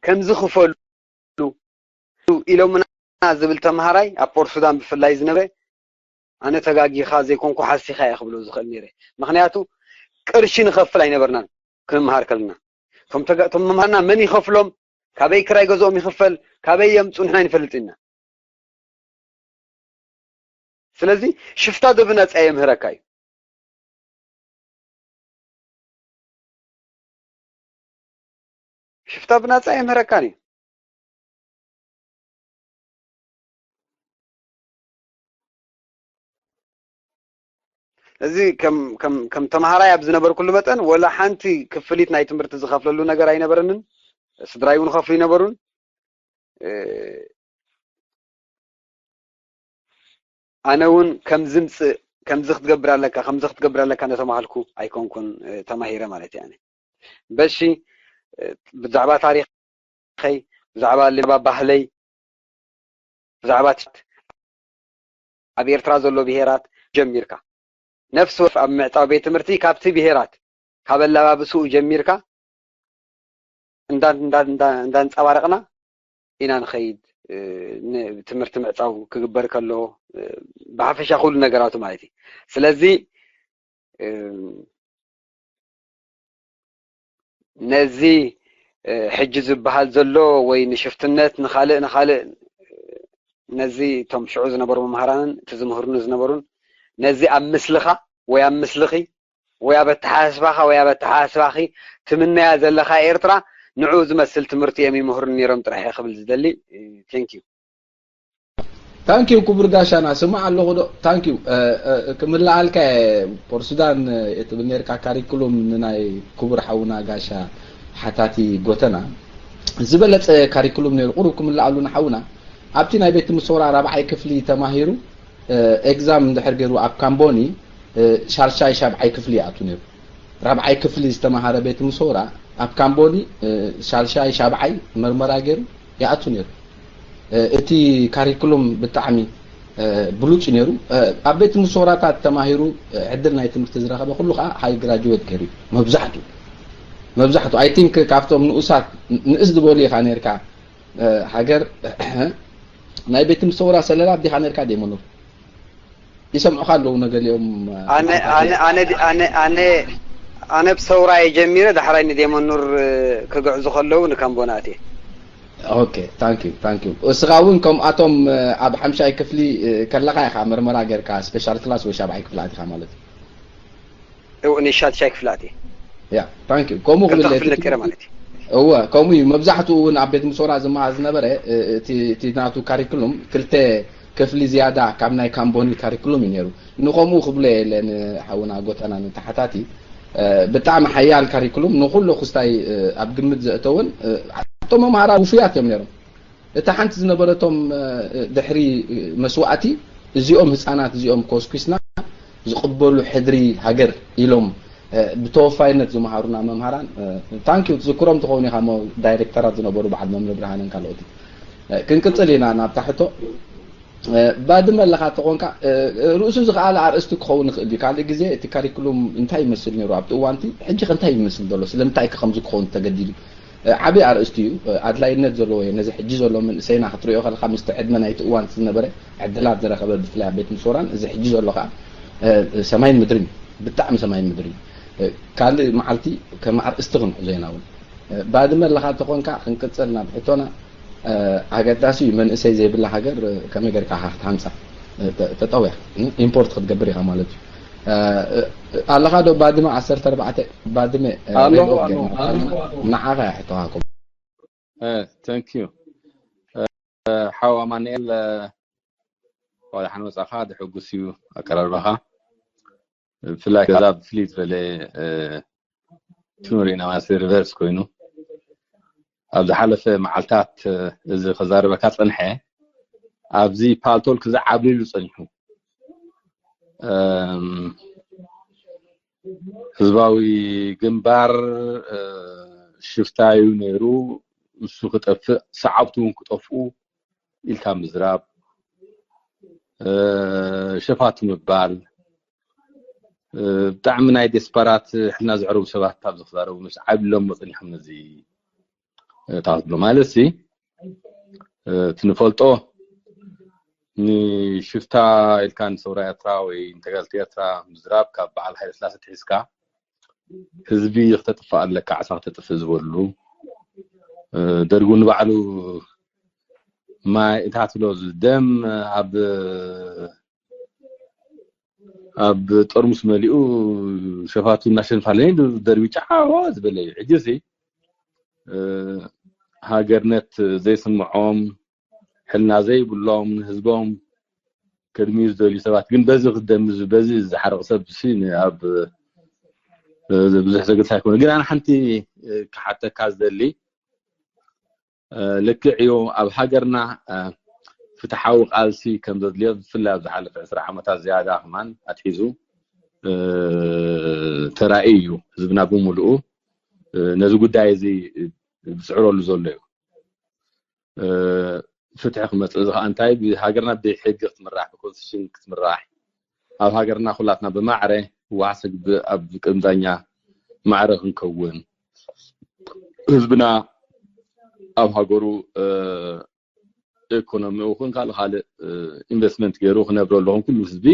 ከምዚ ክፈሉ ኢሎምና ዝብል ተመሃራይ ኣብ ፖርት ሱዳን ብፍላይ ዝነበረ፣ ኣነ ተጋጊኻ ዘይኮንኩ ሓሲኻ እየ ክብሎ ዝኽእል ነይረ። ምኽንያቱ ቅርሺ ንኸፍል ኣይነበርናን ክንመሃር ከለና። እቶም ተጋ-፣ እቶም መምሃርና መን ይኸፍሎም፣ ካበይ ክራይ ገዝኦም ይኽፈል፣ ካበይ የምጽኡ ንሕና ኣይንፈልጥን ኢና። ስለዚ ሽፍታ ዶ ብነጻ የምህረካ እዩ? ሽፍታ ብነጻ የምህረካን እዩ። እዚ ከም ከም ከም ተምሃራይ ኣብ ዝነበርኩሉ መጠን ወላ ሓንቲ ክፍሊት ናይ ትምህርቲ ዝኸፍለሉ ነገር ኣይነበረንን። ስድራይ እውን ከፍሉ ይነበሩን። እ፣ ኣነ እውን ከምዚ ምጽእ፣ ከምዚ ክትገብር ኣለካ፣ ከምዚ ክትገብር ኣለካ እናተማሃልኩ ኣይኮንኩን፣ እ፣ ተማሂረ ማለት እየ ኣነ። በሺ፣ እ፣ ብዛዕባ ታሪኸይ፣ ብዛዕባ ልባ ባህለይ፣ ብዛዕባ ት-፣ ኣብ ኤርትራ ዘሎ ብሄራት ጀሚርካ፣ ነፍሲ ወፍ ኣብ ምዕጻው ቤት ትምህርቲ ካብቲ ብሄራት፣ ካብ ኣለባብስኡ ጀሚርካ እንዳ-፣ እንዳ-፣ እንዳ-፣ እንዳንጸባረቕና ኢና ንኸይድ፣ እ፣ ን-፣ ትምህርቲ ምዕጻው ክግበር ከሎ፣ እ፣ ብሓፈሻ ኩሉ ነገራቱ ማለት እዩ። ስለዚ፣ እ፣ ነዚ፣ እ፣ ሕጂ ዝበሃል ዘሎ ወይ ንሽፍትነት ንኻልእ ንኻልእ፣ ነዚ እቶም ሽዑ ዝነበሩ መምሃራንን እቲ ዝምህሩኒ ዝነበሩን ነዚ ኣብ ምስልኻ ወይ ኣብ ምስልኺ ወይ ኣብ ኣተሓሳስባኻ ወይ ኣብ ኣተሓሳስባኺ ትምነያ ዘለኻ ኤርትራ ንዕኡ ዝመስል ትምህርቲ እዮም ይምህሩኒ ነይሮም ጥራሕ እየ ክብል ዝደሊ። Thank you። ታንኪዩ ክቡር ጋሻና፣ ስማዕ ኣለኹ ዶ? ታንኪዩ። እ፣ እ፣ ክምልኣልካ እየ፣ ፖርት ሱዳን፣ እ፣ ትብል ነርካ ካሪኩሉም ንናይ ክቡር ሓውና ጋሻ ሓታቲ ጎተና ዝበለጸ ካሪኩሉም ነይሩ፣ ቁሩብ ክምልኣሉ ንሓውና። ኣብቲ ናይ ቤት ትምህርቲ ሰውራ ራብዓይ ክፍሊ ተማሂሩ፣ እ፣ ኤግዛም እንድሕር ገይሩ ኣብ ካምቦኒ፣ እ፣ ሻልሻይ ሻብዓይ ክፍሊ ይኣቱ ነይሩ። ራብዓይ ክፍሊ ዝተማሃረ ቤት ትምህርቲ ሰውራ ኣብ ካምቦኒ፣ እ፣ ሻልሻይ ሻብዓይ መርመራ ገይሩ ይኣቱ ነይሩ። እ፣ እቲ ካሪኩሉም ብጣዕሚ፣ እ፣ ብሉጽ እዩ ነይሩ። እ፣ ኣብ ቤት ትምህርቲ ሰውራታት ተማሂሩ፣ እ፣ ዕድል ናይ ትምህርቲ ዝረኸበ ኩሉ ከኣ ሃይ ግራጁዌት ገይሩ እዩ። መብዛሕትኡ፣ መብዛሕትኡ፣ I think ካብቶም ንኡሳት፣ ንእስ ዝበሉ ኢኻ ነርካ፣ እ፣ ሃገር፣ ናይ ቤት ትምህርቲ ሰውራ ሰለላ ዲኻ ነርካ ደይ መኖር? ይሰምዑኻ ኣለዉ ነገሊኦም። ኣነ ኣነ ኣነ ኣነ ኣነ ኣነ ብሰውራየ ጀሚረ ዳሕራይ ንደመኑር ክግዕዙ ከለዉ ንካምቦና ኣትየ። Okay, thank you, thank you። እስኻ እውን ከምኣቶም ኣብ ሓምሻይ ክፍሊ ከለኻ ኢኻ መርመራ ጌርካ ስፔሻል ክላስ ወይ ሻብዓይ ክፍሊ ኣቲኻ ማለት እዩ። እው ንሻድሻይ ክፍሊ ኣትየ። Yeah, thank you። ከምኡ ክልተ ክብል ክፍሊ ነኪረ ማለት እዩ። እወ፣ ከምኡ እዩ። መብዛሕትኡ እውን ኣብ ቤት ምሶራ ዝመሃር ዝነበረ፣ እ፣ እቲ፣ እቲ ናቱ ካሪኩሉም ክልተ ክፍሊ ዝያዳ ካብ ናይ ካምቦኒ ካሪኩሉም እዩ ነይሩ። ንኸምኡ ክብሎ የለ ንሓውና ጎተና ንተሓታቲ፣ እ፣ ብጣዕሚ ሓያል ካሪኩሉም ንኹሉ ክስታይ፣ እ፣ ኣብ ግምት ዘእተውን፣ እ፣ እቶም መምሃራ ውፉያት እዮም ነይሮም። እታ ሓንቲ ዝነበረቶም፣ እ፣ ድሕሪ መስዋእቲ እዚኦም ህፃናት እዚኦም ኮስኩስና ዝቕበሉ ሕድሪ ሃገር ኢሎም፣ እ፣ ብተወፋይነት ዝመሃሩና መምሃራን፣ እ፣ ታንኪዩ ትዝክሮም ትኸውን ኢኻ እሞ ዳይሬክተራት ዝነበሩ በዓል መምህር ብርሃንን ካልኦትን። እ፣ ክንቅፅል ኢና ናብታ ሕቶ። እ፣ ባድመ ኣለኻ ተኾንካ፣ እ፣ ርእሱ ዝኸኣለ ኣርእስቲ ክኸውን ይኽእል እዩ። ካልእ ግዜ እቲ ካሪኩሉም እንታይ ይመስል ነይሩ ኣብቲ እዋንቲ፣ ሕጂ ከ እንታይ ይመስል ዘሎ፣ ስለምንታይ ከ ከምዚ ክኸውን ተገዲዱ? እ፣ ዓቢ ኣርእስቲ እዩ። እ፣ ኣድላይነት ዘለዎ እዩ። ነዚ ሕጂ ዘሎ መንእሰይና ክትሪኦ ከለኻ ምስቲ ዕድመ ናይቲ እዋን ዝነበረ ዕድላት ዝረኸበ ብፍላይ ኣብ ቤት ምሶራን እዚ ሕጂ ዘሎ ከኣ፣ እ፣ ሰማይን ምድርን እዩ። ብጣዕሚ ሰማይን ምድርን እዩ። እ፣ ካልእ መዓልቲ ከም ኣርእስቲ ክንሕዞ ኢና እውን። እ፣ ባድመ ኣለኻ እንተኾንካ ክንቅጽል ናብ ሕቶና። እ፣ ኣገዳሲ እዩ። መንእሰይ ዘይብላ ሃገር፣ እ፣ ከመይ ጌርካ ኢኻ ክትሃንጻ? እ፣ ተ-፣ ተጠውያ፣ እ፣ ኢምፖርት ክትገብር ኢኻ ማለት እዩ። እ፣ እ፣ ኣለኻ ዶ ባድመ ዓሰርተ ኣርባዕተ? ባድመ፣ እ፣ ኣለኹ፣ ሬድዮ ኣለኹ፣ ጌርና ኣለኹ። ንዓኻ እያ ሕቶኻ። እ፣ thank you። እ፣ ሓው ኣማኑኤል፣ እ፣ እንኳዕ ደሓን መጻኻ። ዘሐጉስ እዩ ኣቀራርባኻ። ብፍላይ ገዛ ብፍልይ ዝበለ፣ እ፣ ትኑር ኢና ማለት ሪቨርስ ኮይኑ። ኣብ ዝሓለፈ መዓልታት፣ እ፣ እዚ ከዛርበካ ጸንሐ። ኣብዚ ፓልቶልክ እዚ ዓብሊሉ ጸኒሑ። እም፣ ህዝባዊ ግንባር፣ እ፣ ሽፍታ እዩ ነይሩ፣ እሱ ክጠፍእ፣ ሰዓብቱ እውን ክጠፍኡ ኢልካ ምዝራብ፣ እ፣ ሸፋቱ ምባል፣ እ፣ ብጣዕሚ ናይ ዴስፓራት ሕልና ዘዕረቡ ሰባት ኣብዚ ክዛረቡ ምስ ዓብሎም መፅኒሖም ነዚ፣ እ፣ ታክሎ ማለት ሲ፣ እ፣ እቲ ንፈልጦ ንሽፍታ ኢልካ ንሰውራ ኤርትራ ወይ ንተጋልቲ ኤርትራ ምዝራብ ካብ በዓል ሃይለ ስላሴ ትሒዝካ ህዝቢ ክተጥፍእ ኣለካ፣ ዓሳ ክተጥፍእ ዝበሉ፣ እ፣ ደርጉ ንባዕሉ ማይ እታ ትብሎ ደም ኣብ፣ ኣብ ጠርሙስ መሊኡ ሸፋቱ እናሸንፋለኒ ደርቢ ጫዋ ዝበለ እዩ። ሕጂ ሲ፣ እ፣ ሃገርነት ዘይስምዖም፣ ሕልና ዘይብሎም፣ ንህዝቦም ከድምዩ ዝደልዩ ሰባት ግን በዚ ክደምዩ፣ በዚ ዝሓርቕ ሰብ ሲ ኣብ፣ እ፣ ብዙሕ ዘገድስ ኣይኮነ። ግን ኣነ ሓንቲ፣ እ፣ ክሓተካ ዝደሊ፣ እ፣ ልክዕ እዩ፣ ኣብ ሃገርና፣ እ፣ ፍትሓዊ ቃልሲ ከም ዘድልዮ ብፍላይ ኣብ ዝሓለፈ ዕስራ ዓመታት ዝያዳ ከማን ኣትሒዙ፣ እ፣ ተራእዩ እዩ። ህዝብና ብምሉኡ፣ እ፣ ነዚ ጉዳይ እዚ ዝስዕረሉ ዘሎ እዩ። እ፣ ፍትሒ ክመጽእ እዚ ከኣ እንታይ፣ ብሃገርና ብሕጊ ክትምራሕ፣ ብኮንስቲቱሽን ክትምራሕ፣ ኣብ ሃገርና ኩላትና ብማዕረ ዋሕሰ ግብእ ኣብ ቅድሚ ዳኛ ማዕረ ክንከውን፣ ህዝብና ኣብ ሃገሩ፣ እ፣ ኢኮኖሚኡ ይኹን ካልእ ካልእ፣ እ፣ ኢንቨስትመንት ገይሩ ክነብረሉ፣ ከም ኩሉ ህዝቢ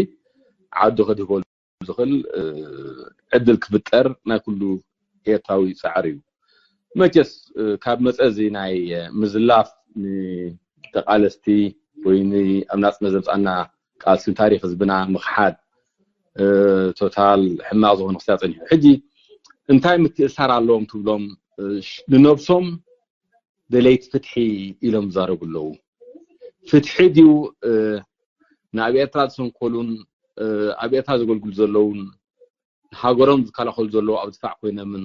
ዓዱ ከድህበሉ ዝኽእል፣ እ፣ ዕድል ክፍጠር ናይ ኩሉ ኤርትራዊ ጻዕሪ እዩ። መቸስ፣ እ፣ ካብ መጸ እዚ ናይ፣ እ፣ ምዝላፍ ንተቃለስቲ ወይ ን-፣ ኣብ ናጽነት ዘምጻና ቃልሲ ታሪኽ ህዝብና ምኽሓድ፣ እ፣ ቶታል ሕማቕ ዝኾነ ክሳብ ጸኒሑ። ሕጂ እንታይ ምትእሳር ኣለዎም ትብሎም፣ እ፣ ሽ-፣ ንነብሶም ደለይቲ ፍትሒ ኢሎም ይዛረቡ ኣለዉ። ፍትሒ ድዩ፣ እ፣ ንኣብ ኤርትራ ዝሰንኮሉን፣ እ፣ ኣብ ኤርትራ ዘገልግሉ ዘለዉን፣ ሃገሮም ዝከላኸሉ ዘለዉ ኣብ ድፋዕ ኮይኖምን፣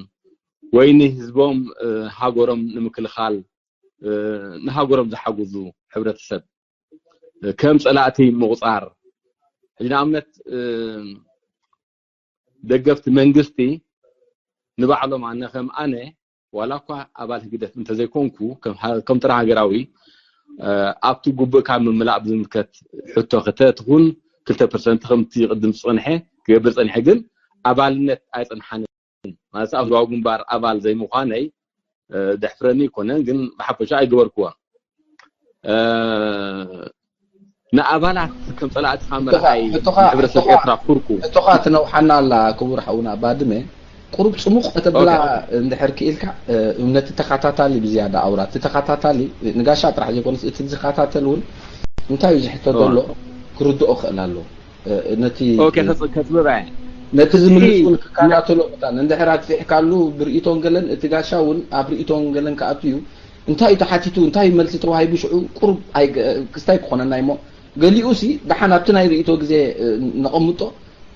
ወይ ንህዝቦም፣ እ፣ ሃገሮም ንምክልኻል፣ እ፣ ንሃገሮም ዝሓግዙ ሕብረተሰብ፣ እ፣ ከም ጸላእቲ ምቑጻር? ሕጂ ንኣብነት፣ እ፣ ደገፍቲ መንግስቲ ንባዕሎም፣ ኣነ ከም ኣነ፣ ዋላ እኳ ኣባል ህግደፍ እንተዘይኮንኩ፣ ከም ሃ-፣ ከም ተራ ሃገራዊ፣ እ፣ ኣብቲ ግቡእ ካብ ምምላእ ብዝምልከት ሕቶ ክተ ትኹን ክልተ ፐርሰንት ከምቲ ቅድም ዝጸንሐ ክገብር ጸኒሐ፣ ግን ኣባልነት ኣይጸንሓንን። ማለት ኣብ ህዝባዊ ግንባር ኣባል ዘይምዃነይ፣ እ፣ ደሕፍረኒ ኣይኮነን፣ ግን ብሓፈሻ ኣይገበርክዎን። እ፣ ንኣባላት ከም ጸላእትኻ ምርኣይ ሕቶኻ፣ ንሕብረተሰብ ሕቶኻ፣ ኤርትራ ፍርቁ። ሕቶኻ ትነውሓና ኣላ ክቡር ሓውና ባድመ። ቁሩብ ጽሙቕ ከተብላ ኦኬ። እንድሕር ክኢልካ፣ እ፣ ነቲ ተኸታታሊ ብዝያዳ ኣውራ። እቲ ተኸታታሊ ንጋሻ ጥራሕ ዘይኮነስ እቲ ዝኸታተል እውን እንታይ እዩ ዝሕቶ ኦ። ዘሎ ክርድኦ ክእል ኣለዎ። እ፣ ነቲ ኦኬ፣ ከጽ-፣ ከጽብባ እየ። ነቲ ዝምልስ እቲ እውን ክከታተሎ መታን እንድሕር ኣግፊሕካሉ ብርእይቶን ገለን እቲ ጋሻ እውን ኣብ ርእይቶን ገለን ክኣቱ እዩ። እንታይ እዩ ተሓቲቱ፣ እንታይ እዩ መልሲ ተዋሂቡ ሽዑ ቁሩብ ኣይ-፣ ክስታይ ክኾነና እሞ ገሊኡ ሲ ደሓን ኣብቲ ናይ ርእይቶ ግዜ፣ እ፣ ነቐምጦ፣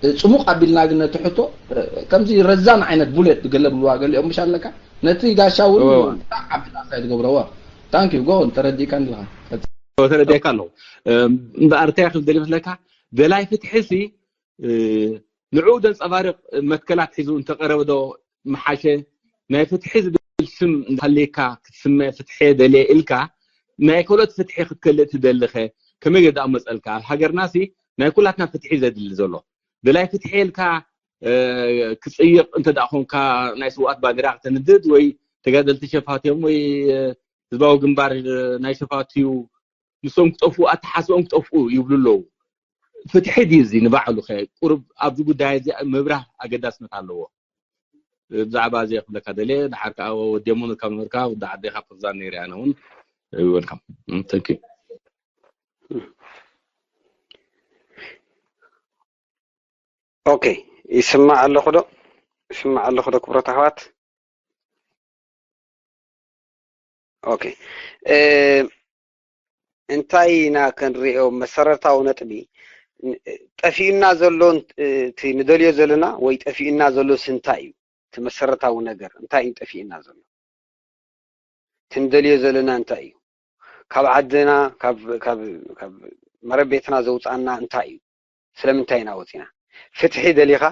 እ፣ ጽሙቕ ኣቢልና ግን ነቲ ሕቶ፣ እ፣ ከምዚ ረዛን ዓይነት ቡሌት ገለ ብልዋ ገሊኦም ምሽ ኣለካ ነቲ ጋሻ እውን እወ። ብጣዕሚ ዓቢ ጣዕሳ እዩ ትገብረዎ። ታንክ ዩ፣ ጎ ኦን፣ ተረዲእካ እንዲኻ። ቀጽል። እወ፣ ተረዲእካ ኣለኹ። እም፣ እምበኣር እንታይ ክብል ደልየ መስለካ? ደላይ ፍትሒ ሲ፣ እ፣ ንዕኡ ዘንጸባርቕ መትከላት ሒዙ እንተቐረበ ዶ ምሓሸ? ናይ ፍትሒ ዝብል ስም እንተሃልየካ ክትስመ ፍትሒ ደልየ ኢልካ ናይ ካልኦት ፍትሒ ክትከልእ ትደልኸ? ከመይ ገይሩ ደኣ መጸልካ? ኣብ ሃገርና ሲ ናይ ኩላትና ፍትሒ ዘድሊ ዘሎ። ደላይ ፍትሒ ኢልካ፣ እ፣ ክጽይቕ እንተ ደኣ ኾንካ ናይ ስውኣት ባንዲራ ከተንድድ ወይ ተጋደልቲ ሸፋትዮም ወይ፣ እ፣ ህዝባዊ ግንባር፣ እ፣ ናይ ሸፋትዩ ንሶም ክጠፍኡ፣ ኣተሓስቦም ክጠፍኡ ይብሉ ኣለዉ። ፍትሒ ድዩ እዚ ንባዕሉ ኸ? ቁሩብ ኣብዚ ጉዳይ እዚ ምብራህ ኣገዳስነት ኣለዎ። ብዛዕባ እዚ ክብለካ ደልየ፣ ድሓር ከኣ ወዲ የሙን ካብ ነበርካ፣ ወዲ ዓደይ ካብ ኸዛን ነይረ ኣነ እውን። Welcome። Mm, thank you። ኦኬ፣ ይስማዕ ኣለኹ ዶ? ይስማዕ ኣለኹ ዶ ክብረት ኣሕዋት? ኦኬ። እ፣ እንታይ ኢና ክንሪኦ? መሰረታዊ ነጥቢ፣ ን-፣ ጠፊኡና ዘሎ ን-፣ እቲ ንደልዮ ዘለና ወይ ጠፊኡና ዘሎስ እንታይ እዩ? እቲ መሰረታዊ ነገር እንታይ እዩ ጠፊኡና ዘሎ? እቲ ንደልዮ ዘለና እንታይ እዩ? ካብ ዓድና፣ ካብ፣ ካብ፣ ካብ መረብ ቤትና ዘውፅኣና እንታይ እዩ? ስለምንታይ ኢና ወፂና? ፍትሒ ደሊኻ፣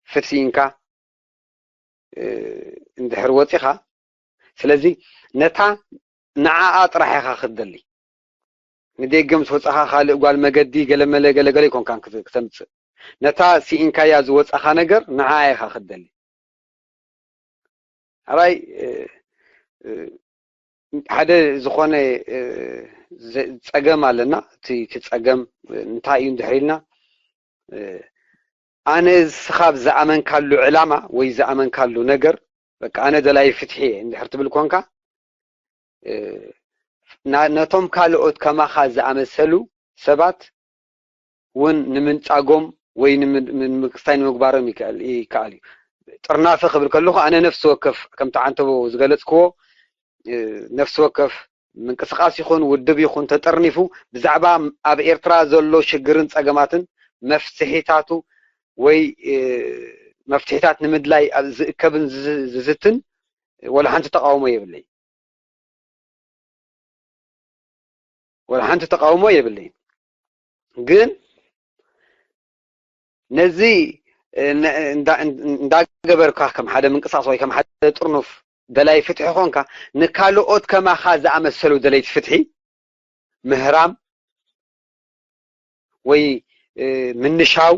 ፍትሒ ኢንካ እንድሕር ወፂኻ፣ ስለዚ ነታ ንዓኣ ጥራሕ ኢኻ ክትደሊ። ንደገ ምስ ወፃኻ ካልእ ጓል መገዲ ገለመለ ገለገለ ይኮንካን ክተምፅእ። ነታ ስኢንካያ ዝወፃኻ ነገር ንዓኣ ኢኻ ክትደሊ። ኣራይ ሓደ ዝኾነ ፀገም ኣለና። እቲ ፀገም እንታይ እዩ እንድሕር ኢልና፣ ኣነ እስኻ ዝኣመንካሉ ዕላማ ወይ ዝኣመንካሉ ነገር፣ በቃ ኣነ ደላይ ፍትሒ እየ እንድሕር ትብል ኮንካ፣ ነቶም ካልኦት ከማኻ ዝኣመሰሉ ሰባት እውን ንምንጻጎም ወይ ንምክስታይ ንምግባሮም ይከኣል እዩ። ጥርናፈ ክብል ከለኹ ኣነ ነፍሲ ወከፍ ከምቲ ዓንተቦ ዝገለጽክዎ ነፍሲ ወከፍ ምንቅስቃስ ይኹን ውድብ ይኹን ተጠርኒፉ ብዛዕባ ኣብ ኤርትራ ዘሎ ሽግርን ጸገማትን መፍትሒታቱ ወይ መፍትሒታት ንምድላይ ዝእከብን ዝዝትን ወላ ሓንቲ ተቃውሞ የብለይ። ወላ ሓንቲ ተቃውሞ የብለይን። ግን ነዚ እንዳገበርካ ከም ሓደ ምንቅስቃስ ወይ ከም ሓደ ጥርኑፍ ደላይ ፍትሒ ኾንካ ንካልኦት ከማኻ ዝኣመሰሉ ደለይቲ ፍትሒ ምህራም ወይ ምንሻው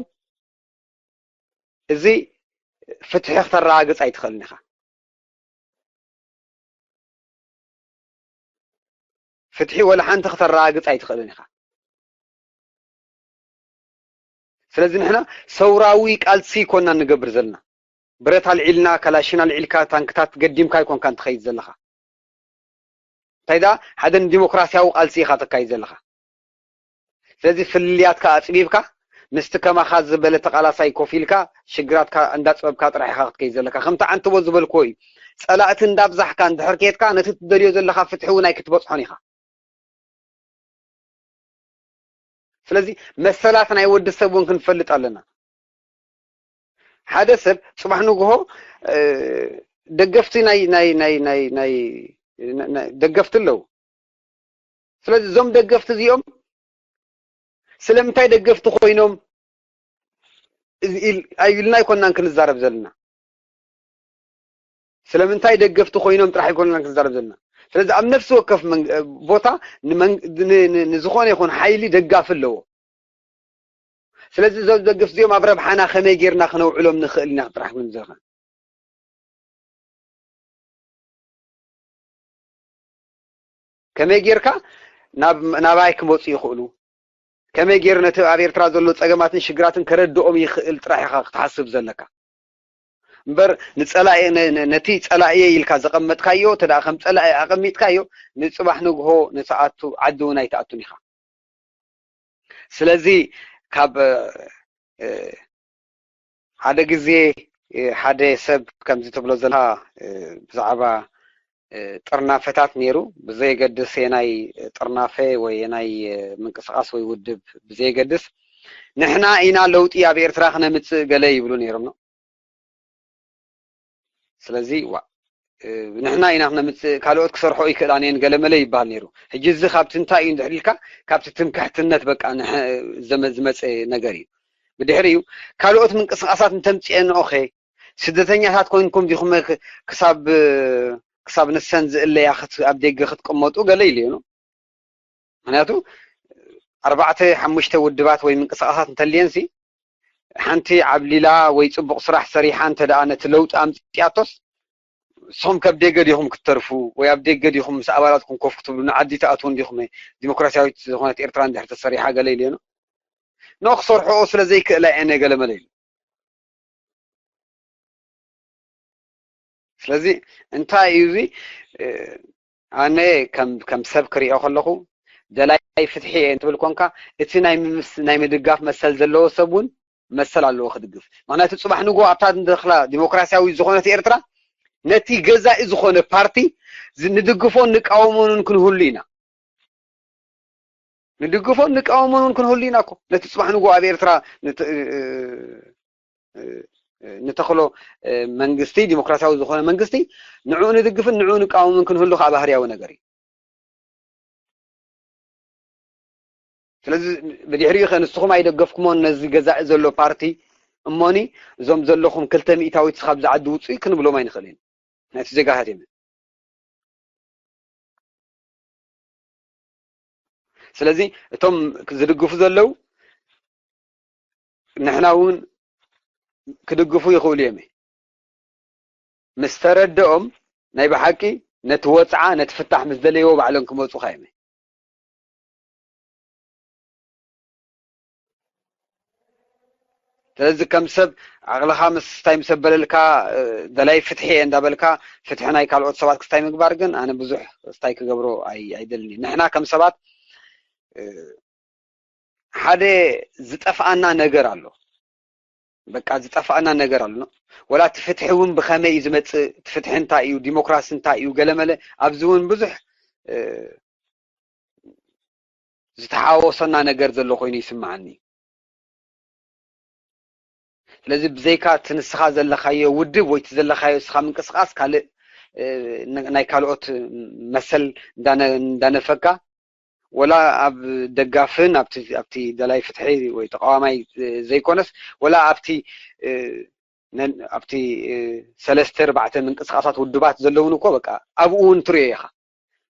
እዚ ፍትሒ ክተረጋግጽ ኣይትኽእልን ኢኻ። ፍትሒ ወላ ሓንቲ ክተረጋግጽ ኣይትኽእልን ኢኻ። ስለዚ ንሕና ሰውራዊ ቃልሲ ኮና ንገብር ዘለና። ብረት ኣልዒልና፣ ካላሽን ኣልዒልካ፣ ታንክታት ገዲምካ ኣይኮንካን ትኸይድ ዘለኻ። እንታይ ደኣ ሓደ ንዲሞክራሲያዊ ቃልሲ ኢኻ ተካይድ ዘለኻ። ስለዚ ፍልልያትካ ኣጽቢብካ ምስቲ ከማኻ ዝበለ ተቓላሳይ ኮፍ ኢልካ ሽግራትካ እንዳጽበብካ ጥራሕ ኢኻ ክትከይድ ዘለካ። ከምቲ ዓንተቦ ዝበልክዎ እዩ። ጸላእቲ እንዳብዛሕካ እንድሕር ኬድካ ነቲ ትደልዮ ዘለኻ ፍትሒ እውን ኣይክትበጽሖን ኢኻ። ስለዚ መሰላት ናይ ወዲ ሰብ እውን ክንፈልጥ ኣለና። ሓደ ሰብ ጽባሕ ንግሆ ደገፍቲ ናይ ናይ ናይ ናይ ናይ ደገፍቲ ኣለዉ። ስለዚ እዞም ደገፍቲ እዚኦም ስለምንታይ ደገፍቲ ኮይኖም ኢልና ኣይኮናን ክንዛረብ ዘለና። ስለምንታይ ደገፍቲ ኮይኖም ጥራሕ ኣይኮናን ክንዛረብ ዘለና። ስለዚ ኣብ ነፍሲ ወከፍ ቦታ ንዝኾነ ይኹን ሓይሊ ደጋፊ ኣለዎ። ስለዚ እዞም ደገፍቲ እዚኦም ኣብ ረብሓና ከመይ ጌርና ክነውዕሎም ንኽእል ኢና ጥራሕ ክንዘርካ። ከመይ ጌርካ ናባይ ክመፁ ይኽእሉ፣ ከመይ ገይሩ ነቲ ኣብ ኤርትራ ዘሎ ጸገማትን ሽግራትን ከረድኦም ይኽእል ጥራሕ ኢኻ ክትሓስብ ዘለካ። እምበር ንጸላኢ ነቲ ጸላኢየ ኢልካ ዘቐመጥካዮ ተደኣ ከም ጸላኢ ኣቐሚጥካዮ ንጽባሕ ንግሆ ንትኣቱ ዓዲ እውን ኣይትኣቱን ኢኻ። ስለዚ ካብ ሓደ ግዜ ሓደ ሰብ ከምዚ ትብሎ ዘለኻ ብዛዕባ ጥርናፈታት ነይሩ፣ ብዘየገድስ የናይ ጥርናፈ ወይ የናይ ምንቅስቃስ ወይ ውድብ ብዘየገድስ ንሕና ኢና ለውጢ ኣብ ኤርትራ ክነምፅእ ገለ ይብሉ ነይሮም ነው። ስለዚ ዋ ንሕና ኢና ክነምፅእ ካልኦት ክሰርሖ ይክእላን እየን ገለመለ ይበሃል ነይሩ። ሕጂ እዚ ካብቲ እንታይ እዩ እንድሕር ኢልካ ካብቲ ትምክሕትነት በቃ ዝመፀ ነገር እዩ። ብድሕሪኡ ካልኦት ምንቅስቃሳት እንተምፅኤን ኦኸ ስደተኛታት ኮይንኩም ዲኹም ክሳብ ክሳብ ንሰን ዝእለያ ኣብ ደገ ክትቅመጡ ገለ ኢሉ እዩ። ምክንያቱ ኣርባዕተ ሓሙሽተ ውድባት ወይ ምንቅስቃሳት እንተልየንሲ ሓንቲ ዓብሊላ ወይ ፅቡቅ ስራሕ ሰሪሓ እንተ ደኣ ነቲ ለውጢ ኣምፅኣቶስ ንስኹም ከብ ደገ ዲኹም ክትተርፉ ወይ ኣብ ደገ ዲኹም ምስ ኣባላትኩም ኮፍ ክትብሉ ንዓዲ ትኣትዉ እንዲኹም ዲሞክራሲያዊት ዝኾነት ኤርትራ እንድሕር ተሰሪሓ ገለ ኢሉ ኖ ክሰርሕኦ ስለ ዘይክእላ እየ ገለ መለ ኢሉ። ስለዚ እንታይ እዩ እዚ ኣነ ከም ሰብ ክሪኦ ከለኹ ደላይ ፍትሒ እየ እንትብል ኮንካ እቲ ናይ ምድጋፍ መሰል ዘለዎ ሰብ እውን መሰል ኣለዎ ክድግፍ። ምክንያቱ ፅባሕ ንግሆ ኣብታ ንደኽላ ዲሞክራሲያዊ ዝኾነት ኤርትራ ነቲ ገዛኢ ዝኾነ ፓርቲ ንድግፎን ንቃወሞን ክንህሉ ኢና። ንድግፎን ንቃወሞን እውን ክንህሉ ኢና እኮ ነቲ ፅባሕ ንግሆ ኣብ ኤርትራ ንተኽሎ መንግስቲ ዲሞክራሲያዊ ዝኾነ መንግስቲ ንዕኡ ንድግፍን ንዕኡ ንቃወምን ክንህሉ ከዓ ባህርያዊ ነገር እዩ። ስለዚ ብድሕሪኡ ከ ንስኹም ኣይደገፍኩሞን ነዚ ገዛኢ ዘሎ ፓርቲ፣ እሞኒ እዞም ዘለኹም ክልተ ሚእታዊት ካብ ዝዓዲ ውፅኡ ክንብሎም ኣይንኽእልን። ናይቲ ዜጋታት እዮም። ስለዚ እቶም ዝድግፉ ዘለዉ ንሕና እውን ክድግፉ ይኽእሉ እዮም። ምስ ተረድኦም ናይ ብሓቂ ነቲ ወፅዓ ነቲ ፍታሕ ምስ ደለይዎ ባዕሎም ክመፁ ካዮም። ስለዚ ከም ሰብ ዓቕልኻ ምስ ስታይ ምስ ኣበለልካ ደላይ ፍትሒ እየ እንዳበልካ ፍትሒ ናይ ካልኦት ሰባት ክስታይ ምግባር ግን ኣነ ብዙሕ ስታይ ክገብሮ ኣይደልን። ንሕና ከም ሰባት ሓደ ዝጠፍኣና ነገር ኣሎ። በቃ ዝጠፍኣና ነገር ኣሎ። ወላ እቲ ፍትሒ እውን ብኸመይ እዩ ዝመፅእ፣ እቲ ፍትሒ እንታይ እዩ፣ ዲሞክራሲ እንታይ እዩ፣ ገለመለ ኣብዚ እውን ብዙሕ ዝተሓወሰና ነገር ዘሎ ኮይኑ ይስምዓኒ። ስለዚ ብዘይካ እቲ ንስኻ ዘለኻዮ ውድብ ወይ እቲ ዘለኻዮ ንስኻ ምንቅስቃስ ካልእ ናይ ካልኦት መሰል እንዳነፈካ ወላ ኣብ ደጋፍን ኣብቲ ደላይ ፍትሒ ወይ ተቃዋማይ ዘይኮነስ ወላ ኣብቲ ኣብቲ ሰለስተ ኣርባዕተ ምንቅስቃሳት ውድባት ዘለውን እኮ በቃ ኣብኡ እውን ትሪኦ ኢኻ።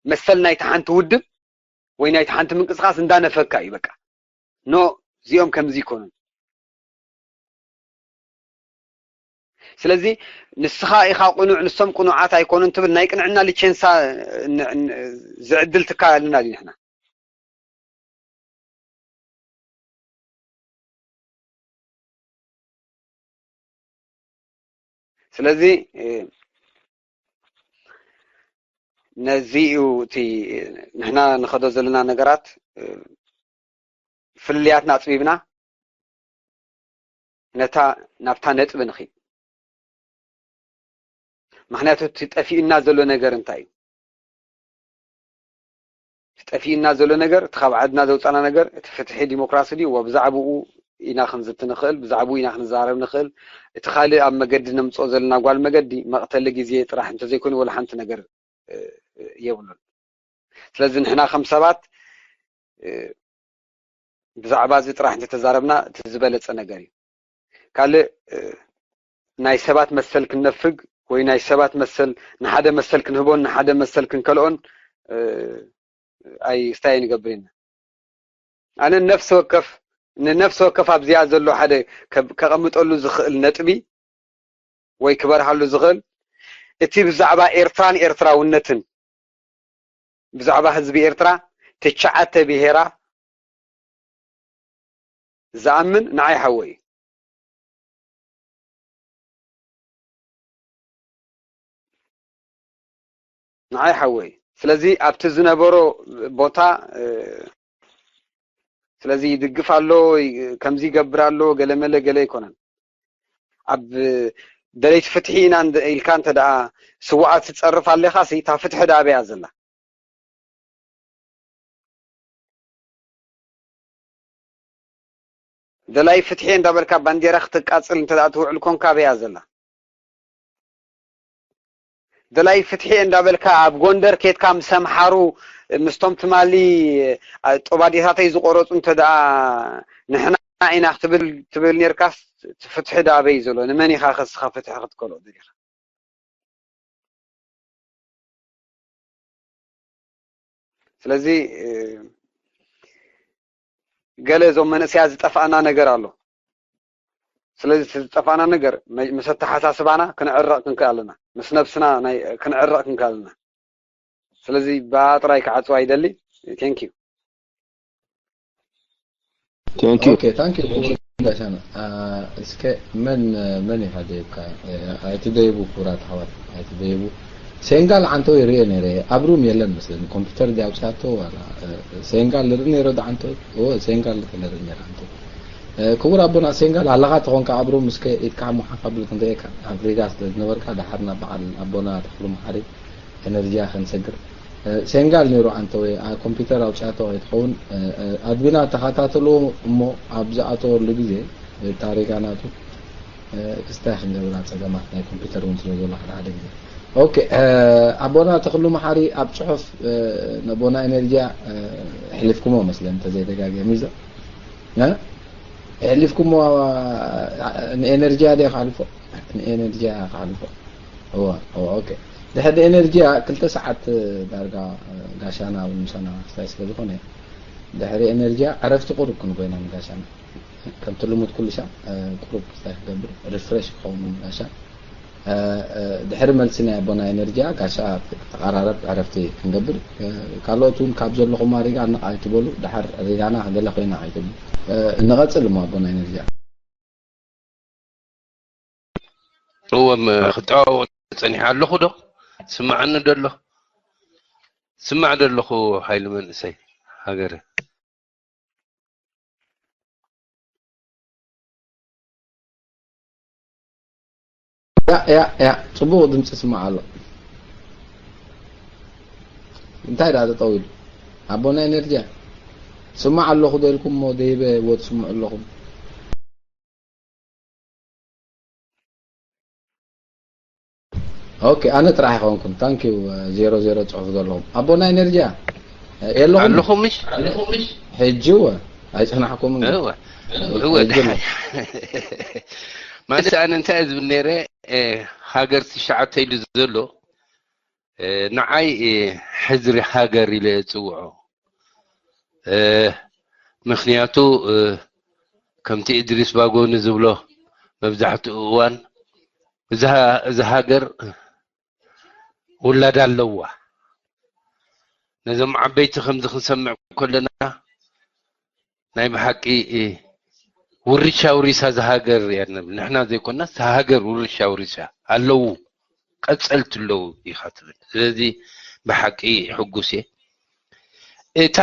መሰል ናይቲ ሓንቲ ውድብ ወይ ናይቲ ሓንቲ ምንቅስቃስ እንዳነፈካ እዩ በቃ። ኖ፣ እዚኦም ከምዚ ይኮኑን። ስለዚ ንስኻ ኢኻ ቅኑዕ ንሶም ቅኑዓት ኣይኮኑን ትብል ናይ ቅንዕና ሊቸንሳ ዝዕድል ትካል ኣለና ድዩ ንሕና? ስለዚ ነዚ እዩ እቲ ንሕና ንኸዶ ዘለና ነገራት ፍልልያትና ኣፅቢብና ነታ ናብታ ነጥቢ ንኺድ። ምክንያቱ እቲ ጠፊኡና ዘሎ ነገር እንታይ እዩ? እቲ ጠፊኡና ዘሎ ነገር እቲ ካብ ዓድና ዘውፃና ነገር እቲ ፍትሒ ዲሞክራሲ ድዩ? ብዛዕባኡ ኢና ክንዝቲ ንኽእል፣ ብዛዕባኡ ኢና ክንዛረብ ንኽእል። እቲ ካልእ ኣብ መገዲ ነምፅኦ ዘለና ጓል መገዲ መቕተሊ ግዜ ጥራሕ እንተዘይኮይኑ ወላ ሓንቲ ነገር የብሉን። ስለዚ ንሕና ከም ሰባት ብዛዕባ እዚ ጥራሕ እንተተዛረብና እቲ ዝበለፀ ነገር እዩ። ካልእ ናይ ሰባት መሰል ክንነፍግ ወይ ናይ ሰባት መሰል ንሓደ መሰል ክንህቦን ንሓደ መሰል ክንከልኦን ኣይ ስታይ ንገብር ኢና። ኣነ ነፍሲ ወከፍ ንነፍሲ ወከፍ ኣብዚኣ ዘሎ ሓደ ከቐምጠሉ ዝኽእል ነጥቢ ወይ ክበርሃሉ ዝኽእል እቲ ብዛዕባ ኤርትራን ኤርትራውነትን ብዛዕባ ህዝቢ ኤርትራ ትሽዓተ ብሄራ ዝኣምን ንዓይ ሓወይ እዩ። ንዓይ ሓወይ። ስለዚ ኣብቲ ዝነበሮ ቦታ ስለዚ ይድግፍ ኣሎ፣ ከምዚ ይገብር ኣሎ፣ ገለመለ ገለ ኣይኮነን። ኣብ ደለይቲ ፍትሒ ኢና ኢልካ እንተ ደኣ ስውኣት ትጸርፍ ኣለኻ፣ እታ ፍትሒ ደኣ ኣበይ እያ ዘላ? ደላይ ፍትሒ እንዳበልካ ባንዴራ ክትቃጽል እንተ ደኣ ትውዕል ኮንካ ኣበይ እያ ዘላ? ደላይ ፍትሒ እንዳበልካ ኣብ ጎንደር ኬድካ ምስ ኣምሓሩ ምስቶም ትማሊ ጦባዴታተይ ዝቆረጹ እንተ ደኣ ንሕና ኢና ክትብል ትብል ኔርካስ እቲ ፍትሒ ደኣ ኣበይ ዘሎ? ንመን ኢኻ ከስኻ ፍትሒ ክትከልኦ ደሊኻ? ስለዚ ገለ እዞም መንእሰያት ዝጠፍኣና ነገር ኣሎ። ስለዚ እቲ ዝጠፍኣና ነገር ምስ ኣተሓሳስባና ክንዕረቕ ክንክእል ኣለና፣ ምስ ነብስና ክንዕረቕ ክንክእል ኣለና። ስለዚ ብኣ ጥራይ ክዓፅዋ ይደሊ። Thank you። Thank you. Okay, thank you. እስከ መን መን ኢኻ ደይብካ? ኣይትደይቡ ክቡራት ኣሕዋት፣ ኣይትደይቡ። ሴንጋል ዓንተው ይርኤ ነይረ፣ ኣብ ሩም የለን መስለኒ። ኮምፒውተር ድያ ኣውፅኣቶ ዋላ ሴንጋል ንርኢ ነይሮ ዶ ዓንተው? እወ ሴንጋል ንርኢ ነይረ ዓንተው። ክቡር ኣቦና ሴንጋል ኣለኻ ተኾንካ ኣብ ሩም እስከ ኢድካ ሓሙሓ ከብል ክንርእየካ። ኣፍሪቃ ስለ ዝነበርካ ደሓር ናብ በዓል ኣቦና ተኽሉ መሓሪ ኤነርጂያ ክንሰግር። ሴንጋል ነይሩ ዓንተወይ ኮምፒውተር ኣውፅኣቶ ከይትኸውን ኣድሚና ተኸታተልዎ እሞ ኣብ ዝኣተወሉ ግዜ ታሪካ ናቱ ክስታይ ክንገብራ ፀገማት ናይ ኮምፒውተር እውን ስለ ዘሎ ሓደ ሓደ ግዜ ኦኬ ኣቦና ተኽሉ መሓሪ ኣብ ፅሑፍ ነቦና ኤነርጂያ የሕሊፍኩሞ መስለን እንተዘይደጋጊም ይዞ እ? የሕሊፍኩሞ ንኤነርጂያ ድያ ክሓልፎ ንኤነርጂያ ክሓልፎ እወ እወ ኦኬ ድሕሪ ኤነርጂያ ክልተ ሰዓት ዳርጋ ጋሻና እውን ምሳና ክስታይ ስለ ዝኾነ ድሕሪ ኤነርጂያ ዕረፍቲ ቁሩብ ክንጎይና ንጋሻና ከምቲ ልሙድ ኩሉ ሻዕ ቁሩብ ክስታይ ክገብር ሪፍሬሽ ክኸውን ንጋሻ ድሕሪ መልሲ ናይ ኣቦና ኤነርጂያ ጋሻ ተቐራረብ ዕረፍቲ ክንገብር ካልኦት እውን ካብ ዘለኹም ኣሪጋ ንቕ ኣይትበሉ ድሓር ሪጋና ገለ ኮይና ኣይትብሉ ንቐፅል እሞ ኣቦና ኤነርጂያ እወ ክጠዋወቅ ፀኒሐ ኣለኹ ዶ ስማዓኒ ደሎ ስማዕ ደለኹ ሓይሊ መንእሰይ ሃገረ ያ ያ ያ ጽቡቕ ድምጺ ስማዕ ኣሎ እንታይ ደኣ ተጠው ኢሉ ኣቦና ኤነርጂ ስማዕ ኣለኹ ዶ ኢልኩም እሞ ደይበ እዎ ትስምዑ ኣለኹም ኦኬ ኣነ ጥራሕ ይኸውንኩም thank you ዜሮ ዜሮ ጽሑፍ ዘለኹም ኣቦና ኤነርጂ የለኹም ኣለኹም ምሽ ኣለኹም ምሽ ሕጂ ወ ኣይጽናሕኩምን እወ እወ ማለት ኣነ እንታይ ዝብል ነይረ ሃገር ትሽዓተ ኢሉ ዘሎ ንዓይ ሕዝሪ ሃገር ኢለ ጽውዖ ምኽንያቱ ከምቲ እድሪስ ባጎኒ ዝብሎ መብዛሕትኡ እዋን እዛ ሃገር ውላድ ኣለዋ ነዞም ዓበይቲ ከምዚ ክንሰምዕ ከለና ናይ ብሓቂ ውርሻ ውሪሳ ዝሃገር እያ ንብል ንሕና ዘይኮናስ ሃገር ውርሻ ውሪሳ ኣለዉ ቀፀልቲ ኣለዉ ኢኻ ትብል ስለዚ ብሓቂ ሕጉስ እየ እታ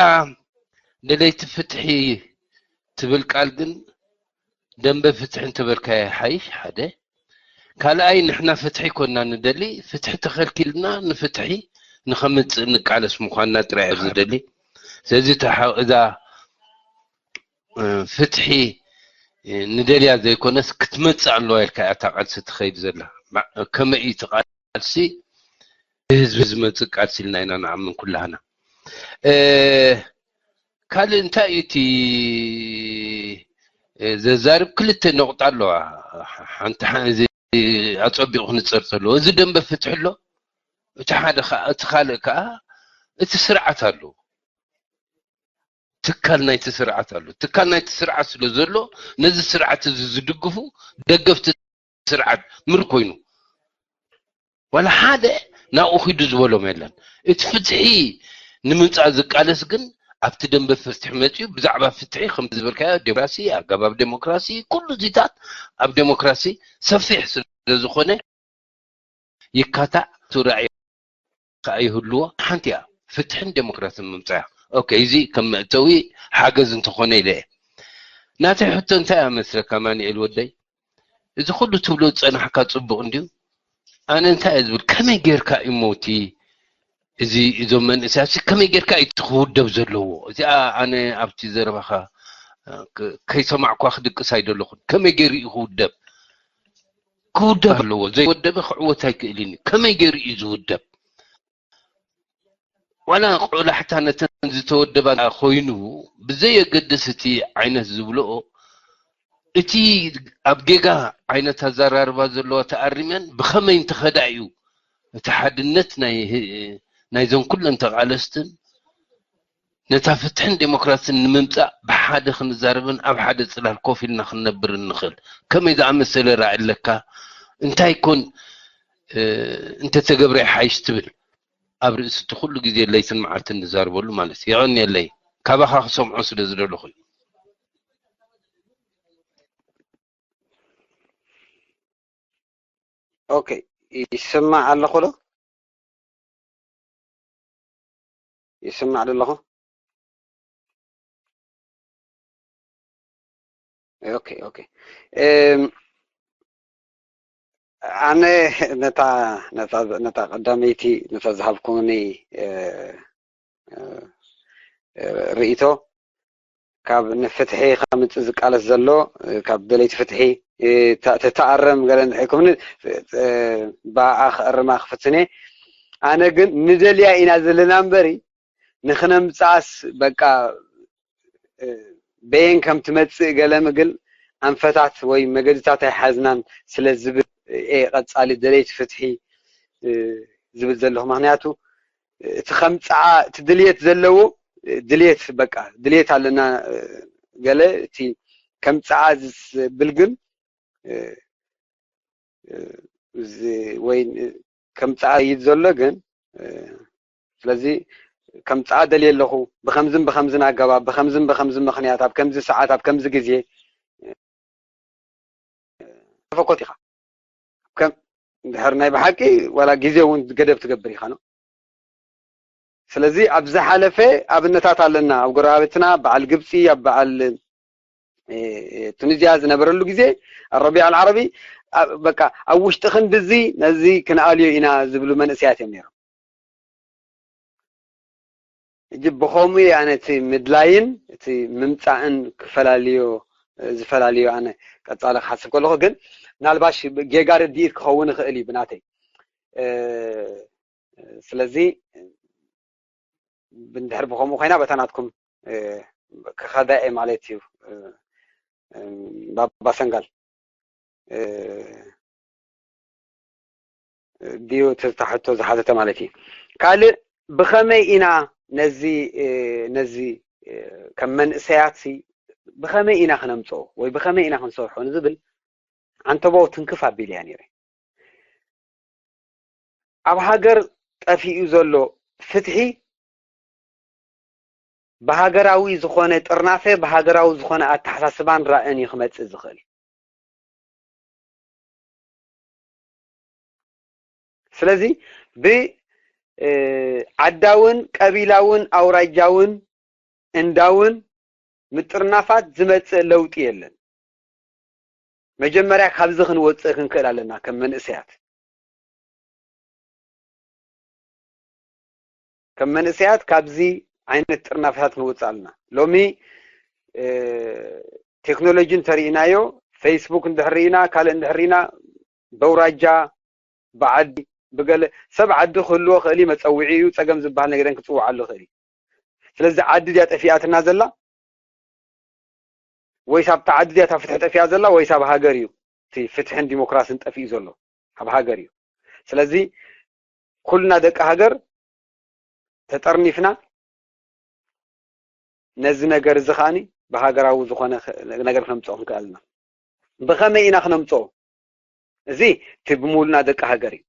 ደለይቲ ፍትሒ ትብል ቃል ግን ደንበ ፍትሒ እንተበልካዮ ሓይሽ ሓደ ካልኣይ ንሕና ፍትሒ ኮና ንደሊ ፍትሒ ተኸልኪልና ንፍትሒ ንኸምፅእ ንቃለስ ምዃንና ጥራይ ዝደሊ ስለዚ እዛ ፍትሒ ንደልያ ዘይኮነስ ክትመፅእ ኣለዋ ኢልካ እያ እታ ቃልሲ ትኸይድ ዘላ ከመይ እዩ እቲ ቃልሲ ብህዝቢ ዝመፅእ ቃልሲ ኢልና ኢና ንኣምን ኩላህና ካልእ እንታይ እዩ እቲ ዘዛርብ ክልተ ነቑጣ ኣለዋ ሓንቲ ኣፀቢቑ ክንፀር ተለዎ እዚ ደንበ ፍትሒ ኣሎ እቲ ሓደ እቲ ካልእ ከዓ እቲ ስርዓት ኣሎ ትካል ናይቲ ስርዓት ኣሎ ትካል ናይቲ ስርዓት ስለ ዘሎ ነዚ ስርዓት እዚ ዝድግፉ ደገፍቲ ስርዓት ምር ኮይኑ ዋላ ሓደ ናብኡ ኪዱ ዝበሎም የለን እቲ ፍትሒ ንምምፃእ ዝቃለስ ግን ኣብቲ ደንበ ፍትሒ መፅኡ ብዛዕባ ፍትሒ ከም ዝበልካዮ ዴሞክራሲ ኣገባብ ዴሞክራሲ ኩሉ እዚታት ኣብ ዴሞክራሲ ሰፊሕ ስለ ዝኾነ ይካታዕ ራእይ ከዓ ይህልዎ ሓንቲ እያ ፍትሕን ዴሞክራሲን ምምፃያ ኦኬ እዚ ከም መእተዊ ሓገዝ እንተኾነ ኢለ እየ ናተይ ሕቶ እንታይ እያ መስለካ ማንኤል ወደይ እዚ ኩሉ ትብሎ ዝፀናሕካ ፅቡቅ እንድዩ ኣነ እንታይ እየ ዝብል ከመይ ጌርካ እዩ ሞቲ እዚ እዞም መንእሰያት ከመይ ጌርካ እዩ ክውደብ ዘለዎ እዚኣ ኣነ ኣብቲ ዘረባኻ ከይሰማዕኳ ክድቅስ ኣይደለኹን ከመይ ገይሩ እዩ ክውደብ ክውደብ ኣለዎ ዘይወደበ ክዕወት ኣይክእልን እዩ ከመይ ገይሩ እዩ ዝውደብ ዋላ ቆላሕታ ነተን ዝተወደባ ኮይኑ ብዘየገድስ እቲ ዓይነት ዝብልኦ እቲ ኣብ ጌጋ ዓይነት ኣዘራርባ ዘለዋ ተኣሪመን ብኸመይ እንተኸዳ እዩ እቲ ሓድነት ናይዘን ኩለን ተቓለስትን ነታ ፍትሕን ዴሞክራሲን ንምምፃእ ብሓደ ክንዛረብን ኣብ ሓደ ፅላል ኮፍ ኢልና ክንነብር እንኽእል ከመይ ዝኣመሰለ ራኢ ኣለካ እንታይ ኮን እንተተገብረ ይሓይሽ ትብል ኣብ ርእሲ እቲ ኩሉ ግዜ ለይትን መዓልትን ንዛርበሉ ማለት እዩ። የቐንየለይ። ካባኻ ክሰምዖ ስለ ዝደለኹ እዩ። ኦኬ፣ ይስማዕ ኣለኹ ዶ? ይስማዕ ዶ ኣለኹ? ኦኬ፣ ኦኬ። እም፣ ኣነ ነታ፣ ነታ፣ ነታ ቀዳመይቲ፣ ነታ ዝሃብኩምኒ፣ እ፣ እ፣ እ፣ ርእይቶ፣ ካብ ንፍትሒ ከምጽእ ዝቃለስ ዘሎ፣ እ፣ ካብ ደለይቲ ፍትሒ፣ እ፣ ተ-፣ ተተኣረም ገለ እንድሕር ይኩምኒ፣ እ፣ ብኣኣ ክእርማ ክፍትን እየ። ኣነ ግን ንደልያ ኢና ዘለና እምበሪ፣ ንኽነምፅኣስ በቃ በየን ከም ትመፅእ ገለ ምግል ኣንፈታት ወይ መገድታት ኣይሓዝናን ስለ ዝብል እየ ቀፃሊ ደለይቲ ፍትሒ ዝብል ዘለኹ። ምክንያቱ እቲ ከምፅዓ እቲ ድልየት ዘለዎ ድልየት በቃ ድልየት ኣለና ገለ እቲ ከምፅዓ ዝብል ግን ወይ ከምፅዓ ይድ ዘሎ ግን ስለዚ ከምፅዓ ደልየ ኣለኹ ብከምዝን ብከምዝን ኣገባብ ብከምዝን ብከምዝን ምክንያት ኣብ ከምዚ ሰዓት ኣብ ከምዚ ግዜ ተፈኮት ኢኻ ድሕር ናይ ብሓቂ ዋላ ግዜ እውን ገደብ ትገብር ኢኻ ነው ስለዚ ኣብ ዝሓለፈ ኣብነታት ኣለና ኣብ ጎረባብትና በዓል ግብፂ ኣብ በዓል ቱኒዝያ ዝነበረሉ ግዜ ኣረቢዕ ዓረቢ በቃ ኣብ ውሽጢ ክንዲ እዚ ነዚ ክንኣልዮ ኢና ዝብሉ መንእሰያት እዮም ነይሮም እጂ ብኸምኡ ኣነ እቲ ምድላይን እቲ ምምፃእን ክፈላልዮ ዝፈላልዮ ኣነ ቀፃሊ ክሓስብ ከለኹ ግን ምናልባሽ ጌጋ ርድኢት ክኸውን ይኽእል እዩ ብናተይ ስለዚ ብንድሕር ብከምኡ ኮይና በታ ናትኩም ክኸዳ እየ ማለት እዩ ባባ ሰንጋል ድዩ ተታሕቶ ዝሓተተ ማለት እዩ ካልእ ብኸመይ ኢና ነዚ ነዚ ከም መንእሰያት ብኸመይ ኢና ክነምፅኦ ወይ ብኸመይ ኢና ክንሰርሖ ንዝብል ዓንተቦ ትንክፍ ኣቢል እያ ነይረ ኣብ ሃገር ጠፊኡ ዘሎ ፍትሒ ብሃገራዊ ዝኾነ ጥርናፈ ብሃገራዊ ዝኾነ ኣተሓሳስባን ራእን እዩ ክመፅእ ዝኽእል ስለዚ ብዓዳውን ቀቢላውን ኣውራጃውን እንዳውን ምጥርናፋት ዝመፅእ ለውጢ የለን መጀመርያ ካብዚ ክንወፅእ ክንክእል ኣለና ከም መንእሰያት ከም መንእሰያት ካብዚ ዓይነት ጥርናፈታት ክንወፅእ ኣለና ሎሚ ቴክኖሎጂ እንተርኢናዮ ፌስቡክ እንድሕር ርኢና ካልእ እንድሕር ርኢና በውራጃ ብዓዲ ብገለ ሰብ ዓዲ ክህልዎ ክእል መፀውዒ እዩ ፀገም ዝበሃል ነገርን ክፅውዓሉ ክእል ስለዚ ዓዲ ድያ ጠፊኣትና ዘላ ወይስ ኣብታ ዓዲ ድያ ፍትሒ ጠፊኣ ዘላ ወይስ ኣብ ሃገር እዩ እቲ ፍትሕን ዲሞክራስን ጠፊኡ ዘሎ ኣብ ሃገር እዩ ስለዚ ኩልና ደቂ ሃገር ተጠርኒፍና ነዚ ነገር እዚ ከዓኒ ብሃገራዊ ዝኾነ ነገር ክነምፅኦ ክንክእል ኣለና ብኸመይ ኢና ክነምፅኦ እዚ እቲ ብምሉና ደቂ ሃገር እዩ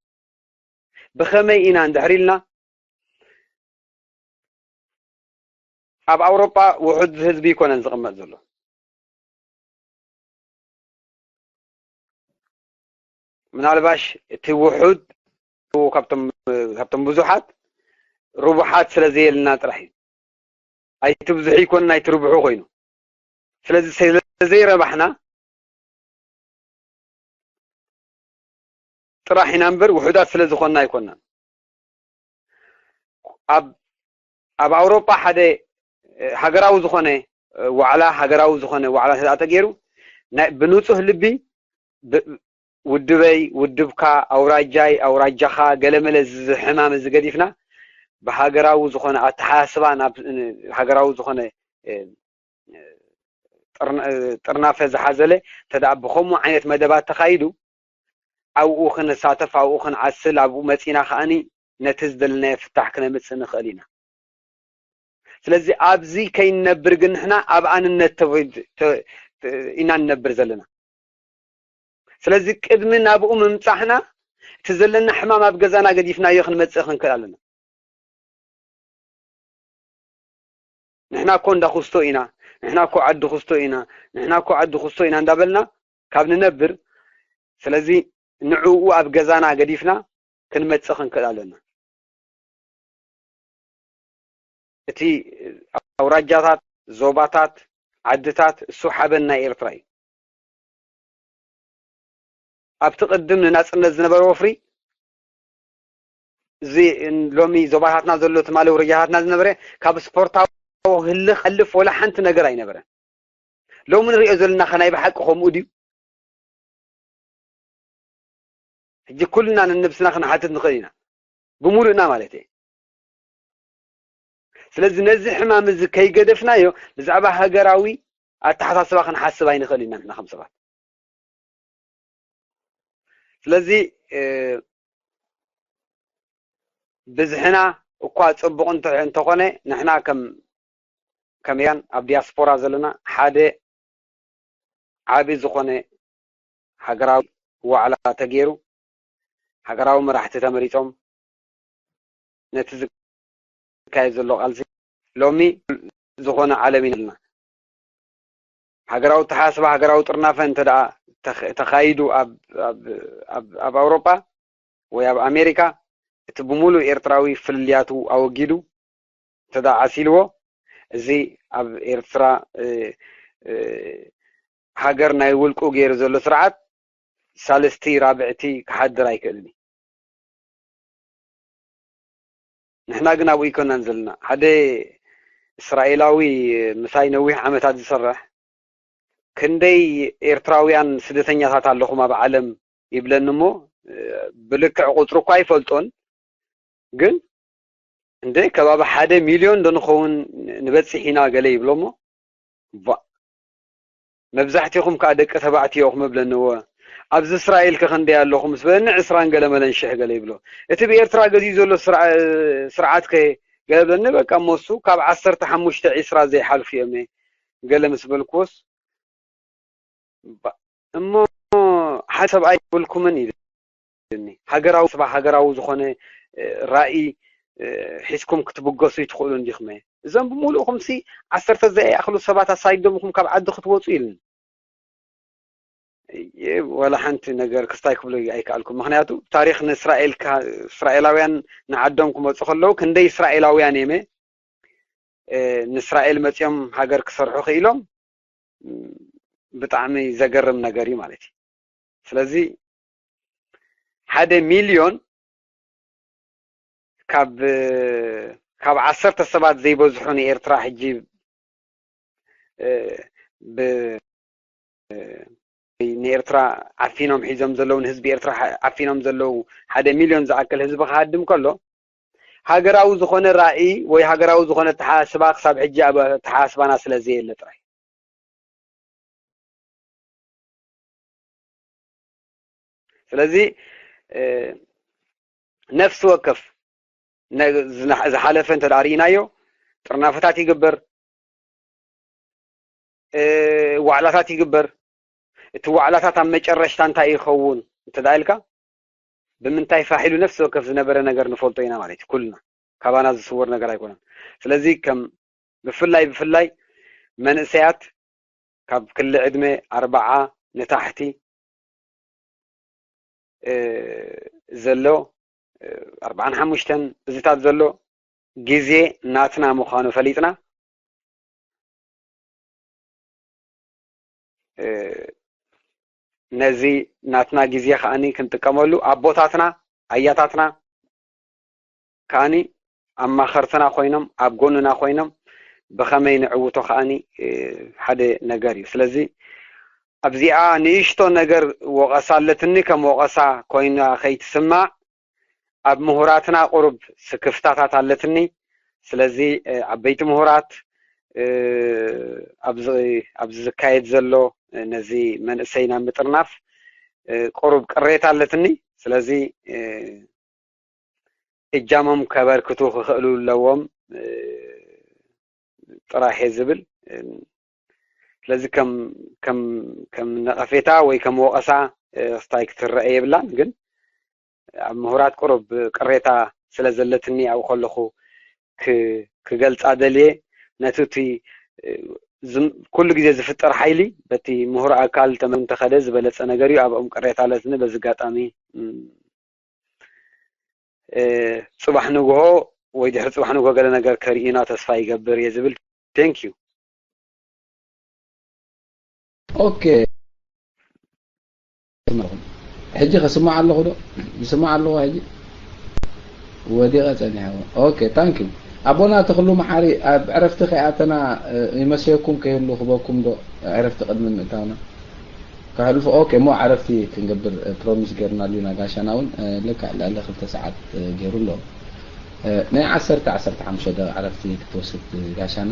ብኸመይ ኢና እንድሕር ኢልና ኣብ ኣውሮጳ ውሑድ ህዝቢ ይኮነን ዝቕመጥ ዘሎ ምናልባሽ እቲ ውሑድ ካብቶም ብዙሓት ርቡሓት ስለ ዘየልና ጥራሕ እዩ ኣይትብዝሑ ይኮን ኣይትርብሑ ኮይኑ ስለዚ ስለዘይረባሕና ጥራሕ ኢና እምበር ውሑዳት ስለ ዝኾንና ኣይኮንናን ኣብ ኣብ ኣውሮጳ ሓደ ሃገራዊ ዝኾነ ዋዕላ ሃገራዊ ዝኾነ ዋዕላ ተዳ ተገይሩ ብንፁህ ልቢ ውድበይ ውድብካ ኣውራጃይ ኣውራጃኻ ገለመለ ዝሕማም እዚ ገዲፍና ብሃገራዊ ዝኾነ ኣተሓሳስባ ናብ ሃገራዊ ዝኾነ ጥርናፈ ዝሓዘለ እንተ ብኸምኡ ዓይነት መደባት ተኻይዱ ኣብኡ ክንሳተፍ ኣብኡ ክንዓስል ኣብኡ መፂና ከዓኒ ነቲ ዝደለናዮ ፍታሕ ክነምፅእ ንኽእል ኢና ስለዚ ኣብዚ ከይንነብር ግን ንሕና ኣብ ኣንነት ኢና ንነብር ዘለና ስለዚ ቅድሚ ናብኡ ምምፃሕና እቲ ዘለና ሕማም ኣብ ገዛና ገዲፍናዮ ክንመፅእ ክንክእል ኣለና ንሕና እኮ እንዳ ኩስቶ ኢና ንሕና እኮ ዓዲ ኩስቶ ኢና ንሕና እኮ ዓዲ ኩስቶ ኢና እንዳበልና ካብ ንነብር ስለዚ ንዕኡ ኣብ ገዛና ገዲፍና ክንመፅእ ክንክእል ኣለና እቲ ኣውራጃታት ዞባታት ዓድታት እሱ ሓበን ናይ ኤርትራ እዩ ኣብቲ ቅድም ንናፅነት ዝነበረ ወፍሪ እዚ ሎሚ ዞባታትና ዘሎ ትማሊ ውረጃታትና ዝነበረ ካብ ስፖርታዊ ህልኽ ኣልፍ ወላ ሓንቲ ነገር ኣይነበረን ሎሚ ንሪኦ ዘለና ከ ናይ ብሓቂ ከምኡ ድዩ ሕጂ ኩልና ንነብስና ክንሓትት ንኽእል ኢና ብሙሉእና ማለት እየ ስለዚ ነዚ ሕማም እዚ ከይገደፍናዮ ብዛዕባ ሃገራዊ ኣተሓሳስባ ክንሓስብ ኣይንኽእል ኢና ንሕና ከም ሰባት። ስለዚ ብዝሕና እኳ ፅቡቕ እንተኾነ ንሕና ከም ከም ኢራን ኣብ ዲያስፖራ ዘለና ሓደ ዓቢ ዝኾነ ሃገራዊ ዋዕላ ተገይሩ፣ ሃገራዊ መራሕቲ ተመሪጾም፣ ነቲ ዝካየድ ዘሎ ቃልሲ ሎሚ ዝኾነ ዓለም ኢና ዘለና። ሃገራዊ ተሓስባ፣ ሃገራዊ ጥርናፈ እንተ ደኣ ተኻይዱ ኣብ ኣውሮጳ ወይ ኣብ ኣሜሪካ፣ እቲ ብምሉእ ኤርትራዊ ፍልልያቱ ኣወጊዱ እንተ ደኣ ዓሲልዎ፣ እዚ ኣብ ኤርትራ ሃገር ናይ ውልቁ ገይሩ ዘሎ ስርዓት ሳልስቲ ራብዕቲ ክሓድር ኣይክእልን እዩ። ንሕና ግን ኣብኡ ኣይኮናን ዘለና። ሓደ እስራኤላዊ ምሳይ ነዊሕ ዓመታት ዝሰርሕ፣ ክንደይ ኤርትራውያን ስደተኛታት ኣለኹም ኣብ ዓለም ይብለኒ እሞ፣ ብልክዕ ቁጽሪ እኳ ኣይፈልጦን፣ ግን እንደ ከባቢ ሓደ ሚልዮን ዶ ንኸውን ንበጽሕ ኢና ገለ ይብሎ እሞ፣ ባ መብዛሕትኹም ከዓ ደቂ ተባዕትዮ ኢኹም እብለኒ። እወ፣ ኣብዚ እስራኤል ከ ክንደይ ኣለኹም ምስ በለኒ፣ ዕስራን ገለ መለን ሽሕ ገለ ይብሎ። እቲ ብኤርትራ ገዚኡ ዘሎ ስርዓ-፣ ስርዓት ከ ገለ ብለኒ፣ በቃ እሞ እሱ ካብ ዓሰርተ ሓሙሽተ ዒስራ ዘይሓልፉ እዮም ገለ ምስ በልኩዎስ፣ ባ-፣ እሞ ሓደ ሰብኣይ የብልኩምን ኢሉኒ። ሃገራዊ ስባ-፣ ሃገራዊ ዝኾነ፣ እ፣ ራእይ፣ እ፣ ሒዝኩም ክትብገሱ ይትኽእሉ እንዲኹም። እዞም ብምሉእኹምሲ ዓሰርተ ዘይኣኽሉ ሰባት ኣሳይዶምኹም ካብ ዓዲ ክትወፁ ኢሉኒ። እ፣ ወላ ሓንቲ ነገር ክስታይ ክብሎ ኣይከኣልኩም። ምኽንያቱ ታሪኽ ንእስራኤል ካ-፣ እስራኤላውያን ንዓዶም ክመፁ ከለዉ ክንደይ እስራኤላውያን እየመ፣ እ፣ ንእስራኤል መፂኦም ሃገር ክሰርሑ ክኢሎም፣ ም፣ ብጣዕሚ ዘገርም ነገር እዩ ማለት እዩ። ስለዚ ሓደ ሚልዮን ካብ፣ ካብ ዓሰርተ ሰባት ዘይበዝሑ ንኤርትራ ሕጂ፣ እ፣ ብ-፣ ንኤርትራ ዓፊኖም ሒዞም ዘለዉ፣ ንህዝቢ ኤርትራ ዓ-፣ ዓፊኖም ዘለዉ ሓደ ሚልዮን ዝኣክል ህዝቢ ክሃድም ከሎ፣ ሃገራዊ ዝኾነ ራእይ ወይ ሃገራዊ ዝኾነ ኣተሓሳስባ ክሳብ ሕጂ ኣብ ኣተሓሳስባና ስለ ዘየለ ጥራይ። ስለዚ፣ እ፣ ነፍሲ ወከፍ ነ-፣ ዝና-፣ ዝሓለፈ እንተ ደኣ ርኢናዮ፣ ጥርናፈታት ይግበር፣ እ፣ ዋዕላታት ይግበር። እቲ ዋዕላታት ኣብ መጨረሽታ እንታይ ይኸውን እንተ ደኣ ኢልካ፣ ብምንታይ ፋሕ ኢሉ ነፍሲ ወከፍ ዝነበረ ነገር ንፈልጦ ኢና ማለት እዩ። ኩልና ካባና ዝስወር ነገር ኣይኮነን። ስለዚ ከም ብፍላይ፣ ብፍላይ መንእሰያት ካብ ክሊ ዕድመ ኣርባዓ ንታሕቲ፣ እ፣ ዘሎ፣ እ፣ ኣርባዓን ሓሙሽተን እዚታት ዘሎ ግዜ ናትና ምዃኑ ፈሊጥና፣ እ፣ ነዚ ናትና ግዜ ከኣኒ ክንጥቀመሉ ኣቦታትና፣ ኣያታትና ከኣኒ ኣማኸርትና ኮይኖም፣ ኣብ ጎንና ኮይኖም ብኸመይ ንዕውቶ ከኣኒ፣ እ፣ ሓደ ነገር እዩ። ስለዚ ኣብዚኣ ንእሽቶ ነገር ወቐሳ ኣለትኒ፣ ከም ወቐሳ ኮይና ከይትስማዕ፣ ኣብ ምሁራትና ቁሩብ ስክፍታታት ኣለትኒ። ስለዚ፣ እ፣ ዓበይቲ ምሁራት፣ እ፣ ኣብዚ፣ ኣብዚ ዝካየድ ዘሎ፣ እ፣ ነዚ መንእሰይ ናብ ምጥርናፍ፣ እ፣ ቁሩብ ቅሬታ ኣለትኒ። ስለዚ፣ እ፣ እጃሞም ከበርክቱ ክኽእሉ ኣለዎም፣ እ፣ ጥራሕ እየ ዝብል። እ፣ ስለዚ ከም፣ ከም፣ ከም ነቐፌታ ወይ ከም ወቐሳ፣ እ፣ ክስታይ ክትረአ የብላን። ግን ኣብ ምሁራት ቁሩብ ቅሬታ ስለ ዘለትኒ ኣብኡ ከለኹ ክ-፣ ክገልጻ ደልየ። ነቲ እቲ፣ እ፣ ዝም-፣ ኩሉ ግዜ ዝፍጠር ሓይሊ በቲ ምሁር ኣካል ተመ-፣ እንተኸደ ዝበለጸ ነገር እዩ። ኣብኦም ቅሬታ ኣለትኒ። በዚ ኣጋጣሚ፣ እም፣ እ፣ ጽባሕ ንግሆ ወይ ድሕሪ ጽባሕ ንግሆ ገለ ነገር ከርእዩና ተስፋ ይገብር እየ ዝብል። Thank you። ኦኬ። ሕጂ ከስማዕ ኣለኹ ዶ? ይስማዕ ኣለኹ ሕጂ? ወዲቐ ጸኒሐ። ኦኬ፣ ታንክ ዩ። ኣቦና ተኽሉ መሓሪ፣ ኣብ ዕረፍቲ ከይኣተና፣ እ፣ ይመስለኩም ከይህሉ ክበኩም ዶ? ዕረፍቲ ቅድሚ ምእታውና። ከሕልፎ፣ ኦኬ፣ እሞ ዕረፍቲ ክንገብር፣ እ፣ ፕሮሚስ ጌርናሉ ኢና። ጋሻና እውን፣ እ፣ ልክዕ ልዕሊ ክልተ ሰዓት፣ እ፣ ገይሩ ኣሎ። ናይ ዓሰርተ ዓሰርተ ሓሙሽተ ደቂቕ ዕረፍቲ ክትወስድ ጋሻና።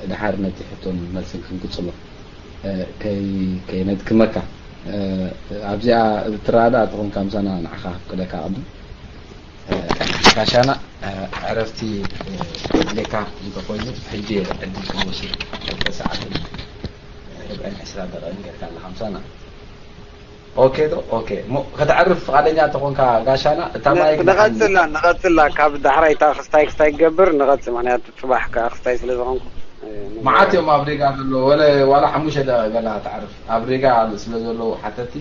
ድሓር ነቲ ሕቶን መልስን ክንቅጽሎ። ከይ ከይነድክመካ፣ ኣብዚኣ ትረዳእ ተኾንካ ምሳና ንዓኻ ክፍቅደካ ቅድም። ጋሻና፣ ዕረፍቲ ድሌካ እንተኾይኑ፣ ሕጂ ዕድል ክንወስድ ክልተ ሰዓትን ርብዕን ዕስራ ደቂቕን ጌርካ ኣለኻ ምሳና። ኦኬ ዶ? ኦኬ። ሞ ከተዕርፍ ፍቓደኛ እንተኾንካ ጋሻና፣ እታ ማይክ ንቐጽላ፣ ንቐጽላ። ካብ ዳሕራይ እታ ክስታይ ክስታይ ክገብር ንቐጽል፣ ምኽንያቱ ጽባሕ ከኣ ክስታይ ስለ ዝኾንኩ። መዓት እዮም ኣብ ሪጋ ዘለዉ፣ ወለ ዋላ ሓሙሽተ ደቂቕ ገላ ተዕርፍ። ኣብ ሪጋ ስለ ዘለዉ ሓተቲ፣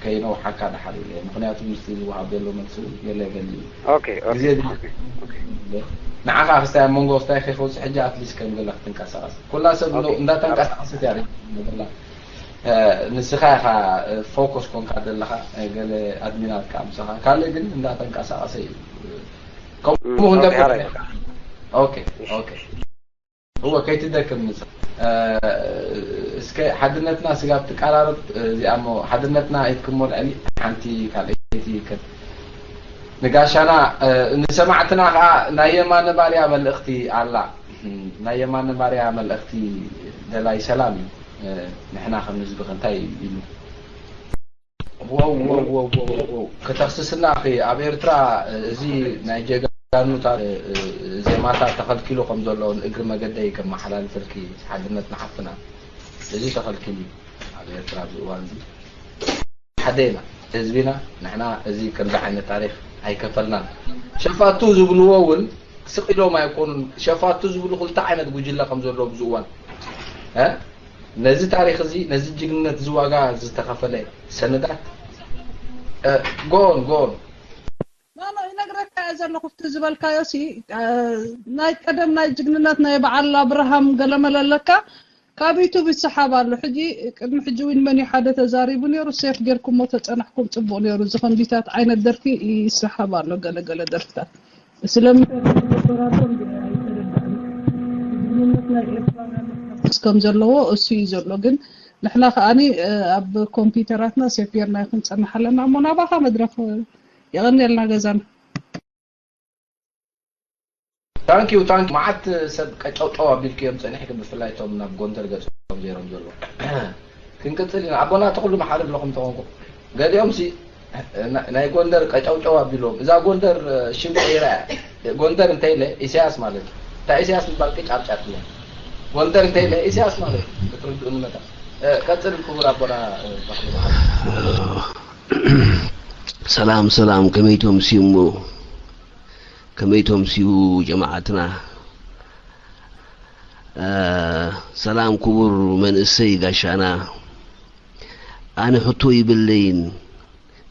ከይነውሓካ ደሓር ኢለ። ምኽንያቱ ምስቲ ዝወሃብ ዘሎ መልሲ እውን ገለ ገሊ እዩ። ኦኬ፣ ኦኬ፣ ግዜ ኦኬ፣ ኦኬ። ንዓኻ ክስታይ ኣብ መንጎ ክስታይ ከይፈውስ ሕጂ ኣትሊስት ከም ገለ ክትንቀሳቐስ። ኩላ ሰብ ኦኬ። እንዳተንቀሳቐሰት እያ ሪጋ ዘላ። ንስኻ ኢኻ ፎከስ ኮንካ ዘለኻ፣ ገለ ኣድሚናት ከኣ ምሳኻ። ካልእ ግን እንዳተንቀሳቐሰ እዩ። ከምኡ ም፣ ክንገብር ኦኬ፣ ሓራይ። ኦኬ፣ እሺ፣ ኦኬ። እሺ። እወ፣ ከይትደክም ንስኻ። እስከ ሓድነትና ስጋብ ትቀራረብ፣ እዚኣ እሞ ሓድነትና ኢድክሞ ልዕሊ ሓንቲ ካልኣይቲ ከ-፣ ንጋሻና፣ ንሰማዕትና ከኣ ናይ የማነ ባርያ መልእኽቲ ኣላ። ናይ የማነ ባርያ መልእኽቲ ደላይ ሰላም እዩ። ንሕና ከም ህዝቢ ከ እንታይ ኢሉ? ዋው፣ ዋው፣ ዋው፣ ዋው፣ ዋው። ከተኽስስና፣ ኣኺ፣ ኣብ ኤርትራ፣ እዚ ናይ ጀጋኑታት ዜማታት ተኸልኪሉ ከም ዘሎ ንእግሪ መገደይ ከመሓላልፈልኪ፣ ሓድነት ንሓፍትና። እዚ ተኸልኪሉ እዩ ኣብ ኤርትራ ኣብዚ እዋን እዚ። ሓደ ኢና፣ ህዝቢና፣ ንሕና እዚ ከምዚ ዓይነት ታሪኽ ኣይከፈልናን። ሸፋቱ ዝብልዎ እውን ስቕ ኢሎም ኣይኮኑን። ሸፋቱ ዝብሉ ክልተ ዓይነት ጉጅለ ከም ዘሎ ኣብዚ እዋን፣ እ? ነዚ ታሪኽ እዚ፣ ነዚ ጅግንነት እዚ ዋጋ ዝተኸፈለ ሰነዳት፣ እ፣ ጎን ጎን። ኖ፣ ኖ፣ ይነግረካ እየ ዘለኹ፣ እቲ ዝበልካዮ ሲ፣ እ፣ ናይ ቀደም ናይ ጅግንነት ናይ በዓል ኣብርሃም ገለመለ ኣለካ፣ ካብ ዩቱብ ይሰሓብ ኣሎ። ሕጂ፣ ቅድሚ ሕጂ እውን መን እዩ ሓደ ተዛሪቡ ነይሩ፣ ሴፍ ጌርኩሞ ተጸናሕኩም ጽቡቕ ነይሩ። እዚ ከምዚታት ዓይነት ደርፊ ይሰሓብ ኣሎ፣ ገለ ገለ ደርፍታት። ስለምንታይ ተዘከራቶም ኣይተረዳእን። ጅግንነት ናይ ኤርትራውያን መፍታስ ከም ዘለዎ እሱ እዩ ዘሎ። ግን ንሕና ከኣኒ፣ እ፣ ኣብ ኮምፒውተራትና ሴፍ ጌርና ይኹን ጸንሕ ኣለና እሞ ናባኻ መድረኽ። የቐንየልና ገዛና። ታንክ ዩ፣ ታንክ ዩ። መዓት ሰብ ቀጨውጨው ኣቢልክዮም ጸኒሕኪ፣ ብፍላይ እቶም ናብ ጎንደር ገጾም ዜሮም ዘለዉ። ክንቅጽል ኢና። ኣቦና ተኽሉ መሓሪ ኣለኹም ተኾንኩም። ገሊኦም ሲ ና-፣ ናይ ጎንደር ቀጨውጨው ኣቢሎም። እዛ ጎንደር ሽም ቀይራ እያ። ጎንደር እንተ ኢለ ኢሳያስ ማለት እዩ። እታ ኢሳያስ ምባል ቅጭ ኣብ ጫት እያ። ጎንደር እንተ ኢለ ኢሳያስ ማለት እዩ። ክትርድኡኒ መጠን። እ፣ ቀጽል ክቡር ኣቦና፣ እ፣ ተኽሉ መሓሪ። ሰላም፣ ሰላም፣ ከመይ ተምስዩ እሞ? ከመይ ተምስዩ ጀማዓትና? እ፣ ሰላም ክቡር መንእሰይ ጋሻና። ኣነ ሕቶ ይብለይን፣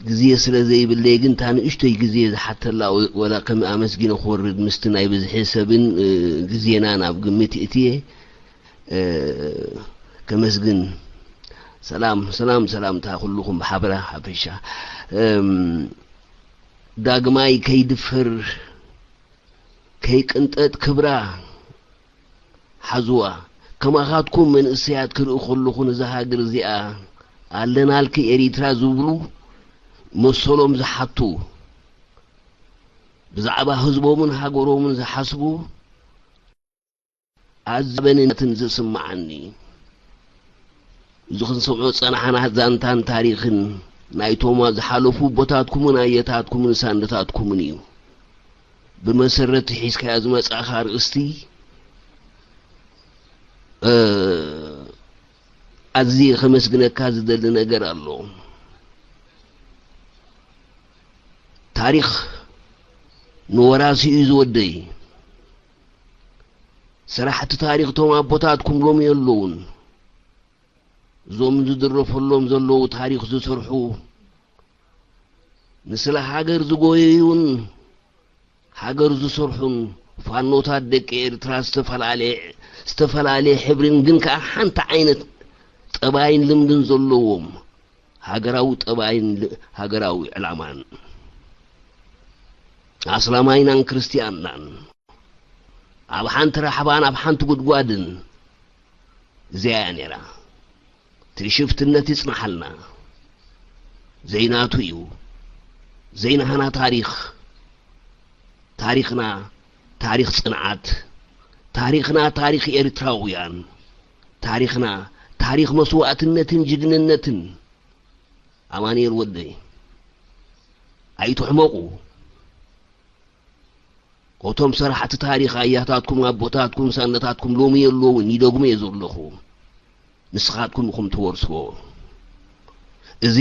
ግዜ ስለ ዘይብለይ ግን፣ እታ ንእሽቶይ ግዜ ዝሓተላ ወ-፣ ወላ ከም ኣመስጊነ ክወርድ ምስቲ ናይ ብዝሒ ሰብን፣ እ፣ ግዜና ናብ ግምት እትየ፣ እ፣ ከመስግን። ሰላም፣ ሰላም፣ ሰላምታ ኩልኹም ብሓበራ ሓፈሻ። እም፣ ዳግማይ ከይድፈር፣ ከይቅንጠጥ ክብራ ሓዝዋ። ከማኻትኩም መንእሰያት ክርኢ ከለኹ፣ ነዛ ሃገር እዚኣ ኣለናልኪ ኤሪትራ ዝብሉ፣ መሰሎም ዝሓቱ፣ ብዛዕባ ህዝቦምን ሃገሮምን ዝሓስቡ፣ ኣዘበንነትን ዝስምዓኒ። እዚ ክንሰምዖ ዝጸናሕና ዛንታን ታሪኽን ናይቶም ዝሓለፉ ኣቦታትኩምን ኣየታትኩምን ሳንድታትኩምን እዩ። ብመሰረት ሒዝካዮ ዝመጻእካ ኣርእስቲ፣ እ፣ ኣዝየ ከመስግነካ ዝደሊ ነገር ኣሎ። ታሪኽ ንወራሲ እዩ ዝወደይ። ሰራሕቲ ታሪኽ እቶም ኣቦታትኩም ሎሚ የለውን። እዞም ዝድረፈሎም ዘለዉ ታሪኽ ዝሰርሑ፣ ንስለ ሃገር ዝጎየዩን ሃገር ዝሰርሑን ፋኖታት ደቂ ኤርትራ ዝተፈላለየ፣ ዝተፈላለየ ሕብርን ግን ከኣ ሓንቲ ዓይነት ጠባይን ልምድን ዘለዎም፣ ሃገራዊ ጠባይን ል-፣ ሃገራዊ ዕላማን፣ ኣስላማይናን ክርስትያንናን፣ ኣብ ሓንቲ ራሕባን ኣብ ሓንቲ ጉድጓድን፣ እዚኣ እያ ነይራ። እቲ ሽፍትነት ይጽንሓልና። ዘይናቱ እዩ። ዘይናህና ታሪኽ። ታሪኽና ታሪኽ ጽንዓት፣ ታሪኽና ታሪኽ ኤርትራውያን፣ ታሪኽና ታሪኽ መስዋእትነትን ጅግንነትን። ኣማኑኤል ወደይ፣ ኣይትሕመቑ። እቶም ሰራሕቲ ታሪኽ ኣያታትኩም፣ ኣቦታትኩም፣ ሳነታትኩም ሎሚ የለውን፣ ይደግሞ እየ ዘለኹ። ንስኻትኩም ኢኹም ትወርስዎ። እዚ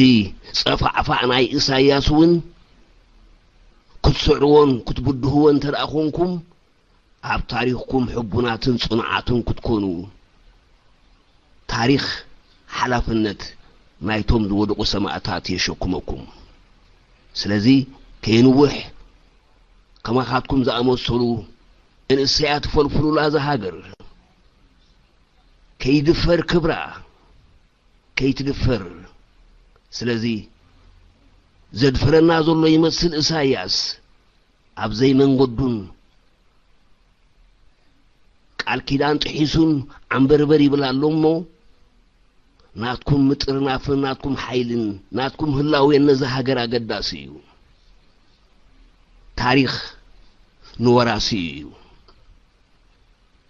ጸፋዕፋዕ ናይ ኢሳያስ እውን ክትስዕርዎን ክትብድህዎን እንተ ደኣ ኾንኩም፣ ኣብ ታሪኽኩም ሕቡናትን ጽኑዓትን ክትኮኑ፣ ታሪኽ ሓላፍነት ናይቶም ዝወደቑ ሰማእታት የሸክመኩም። ስለዚ ከየንውሕ፣ ከማኻትኩም ዝኣመሰሉ እንእሰያት ፈልፍሉላ እዛ ሃገር። ከይድፈር ክብራ፣ ከይትድፈር። ስለዚ ዘድፍረና ዘሎ ይመስል ኢሳያስ፣ ኣብ ዘይመንገዱን ቃል ኪዳን ጥሒሱን ዓንበርበር ይብል ኣሎ እሞ፣ ናትኩም ምጥርናፍን ናትኩም ሓይልን ናትኩም ህላዌን ነዛ ሃገር ኣገዳሲ እዩ። ታሪኽ ንወራሲ እዩ።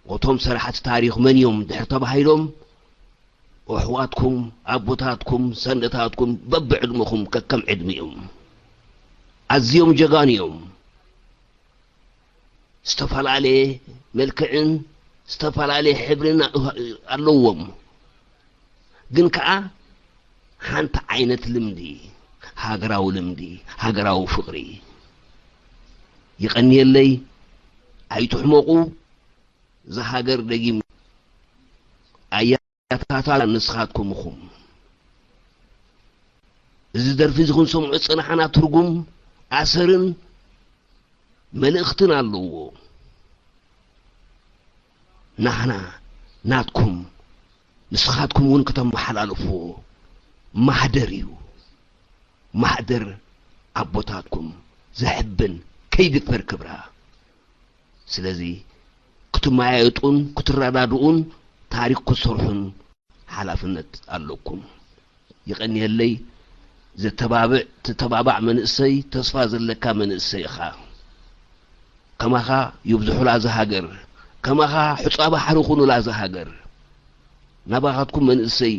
እቶም ሰራሕቲ ታሪኽ መን እዮም ድሕር ተባሂሎም፣ ኣሕዋትኩም፣ ኣቦታትኩም፣ ሰንደታትኩም በብዕድመኹም ከከም ዕድሚኦም ኣዝዮም ጀጋኑ እዮም። ዝተፈላለየ መልክዕን ዝተፈላለየ ሕብርን ኣለዎም። ግን ከኣ ሓንቲ ዓይነት ልምዲ፣ ሃገራዊ ልምዲ፣ ሃገራዊ ፍቕሪ። ይቐንየለይ፣ ኣይትሕመቑ። እዛ ሃገር ደጊም ኣያታታ ንስኻትኩም ኢኹም። እዚ ደርፊ እዚ ክንሰምዖ ዝጸናሕና ትርጉም፣ ኣሰርን መልእኽትን ኣለዎ። ናህና ናትኩም፣ ንስኻትኩም እውን ከተመሓላልፍዎ ማህደር እዩ። ማህደር ኣቦታትኩም ዘሕብን ከይድፈር ክብራ። ስለዚ ክትመያየጡን ክትረዳድኡን ታሪኽ ክትሰርሑን ሓላፍነት ኣለኩም። ይቐንየለይ። ዘተባብዕ፣ ትተባባዕ መንእሰይ፣ ተስፋ ዘለካ መንእሰይ ኢኻ። ከማኻ ይብዝሑላ እዛ ሃገር፣ ከማኻ ሑጻ ባሕሪ ኩኑላ እዛ ሃገር። ናባኻትኩም መንእሰይ፣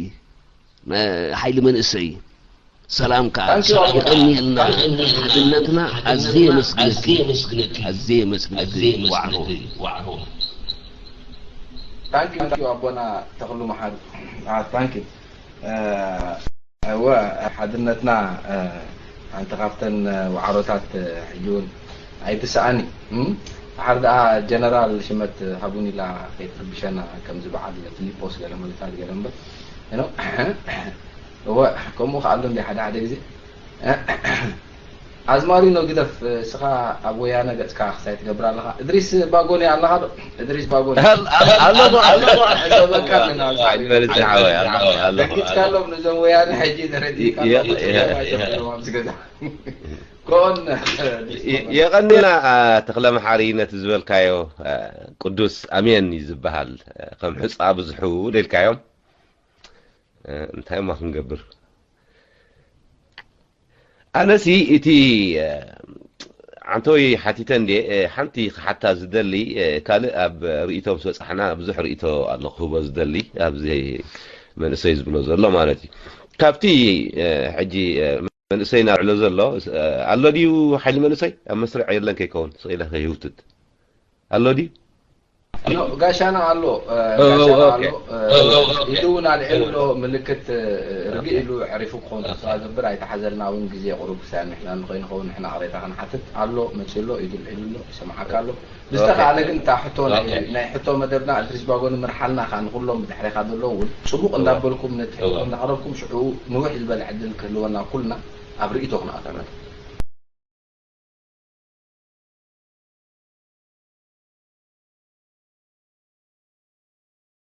ሓይሊ መንእሰይ፣ ሰላም ከኣ ይቐንየልና። ሓድነትና ኣዝየ የመስግነኪ፣ ኣዝየ የመስግነኪ ዋዕሮ። ታንኪ ኣቦና ተኽሉ መሓሪ። ታንኪ። እወ፣ ሓድነትና ሓንቲ ካብተን ዋዕሮታት ሕጂ እውን ኣይትስኣኒ። ድሓር ደኣ ጀነራል ሽመት ሃቡኒ ኢላ ከይትርብሸና፣ ከምዚ በዓል ፊሊጶስ ገለ መሉታት ገለ እምበር። እወ፣ ከምኡ ከኣ ኣሎ እንዲ ሓደ ሓደ ግዜ። ኣዝማሪኖ ግደፍ፣ እስኻ ኣብ ወያነ ገጽካ ክሳይ ትገብር ኣለኻ። እድሪስ ባጎኒ ኣለኻ ዶ? እድሪስ ባጎኒ። ኣለኹ፣ ኣለኹ። ሕሰበካ ኣለና። በልጽ ሓወይ፣ ኣለኹ፣ ኣለኹ። ደንጊጽካሎም ነዞም ወያነ ሕጂ ተረዲእካሎም። የ-፣ የ-፣ የ-፣ ኣብዚ ገዛ። ኮን የቐንየልና፣ ተኽለ መሓሪ፣ ነቲ ዝበልካዮ። ቅዱስ ኣሜን እዩ ዝበሃል። ከም ሑጻ ብዙሑ ደልካዮም። እንታይ እሞ ክንገብር? ኣነሲ እቲ ዓንተወይ ሓቲተ እንዴ፣ ሓንቲ ክሓታ ዝደሊ፣ ካልእ ኣብ ርእይቶ ምስ በጻሕና ብዙሕ ርእይቶ ኣሎ ክህቦ ዝደሊ፣ ኣብዚ መንእሰይ ዝብሎ ዘሎ ማለት እዩ። ካብቲ ሕጂ መንእሰይ ናብዕሎ ዘሎ ኣሎ ድዩ ሓይሊ መንእሰይ? ኣብ መስርዕ የለን ከይከውን ስቕ ኢለ ከይህውትት ኣሎ ድዩ? ኖ፣ ጋሻና ኣሎ። እ፣ ኦ፣ ጋሻና ኦኬ። ኣሎ። እ፣ ኦ፣ ኦኬ። ኢዱ እውን ኣልዒሉ ኣሎ። ምልክት፣ እ፣ ርግእ ኦኬ። ኢሉ ኣዕሪፉ ክኸውን ተስፋ ኦኬ። ገብር። ኣይተሓዘልና እውን ግዜ ቁሩብ ክሳብ ንሕና ንኸይንኸውን ንሕና ቅሬታ ክንሓትት ኣሎ። መጺኡ ኣሎ፣ ኢዱ ኣልዒሉ ኣሎ፣ ይሰምዓካ ኣሎ። ኦኬ። ብዝተኻእለ ግን እታ ሕቶ ናይ፣ ኦኬ። ናይ ሕቶ መደብና እድሪስ ባጎ ንምርሓልና ከኣ ንኹሎም ብድሕሬኻ ዘለዉ እውን ጽቡቕ ኦ። እንዳበልኩም ነቲ ሕቶ ኦ። እንዳቕረብኩም ሽዑ ንውሕ ዝበለ ዕድል ክህልወና ኩልና ኣብ ርእይቶ ክንኣቱ።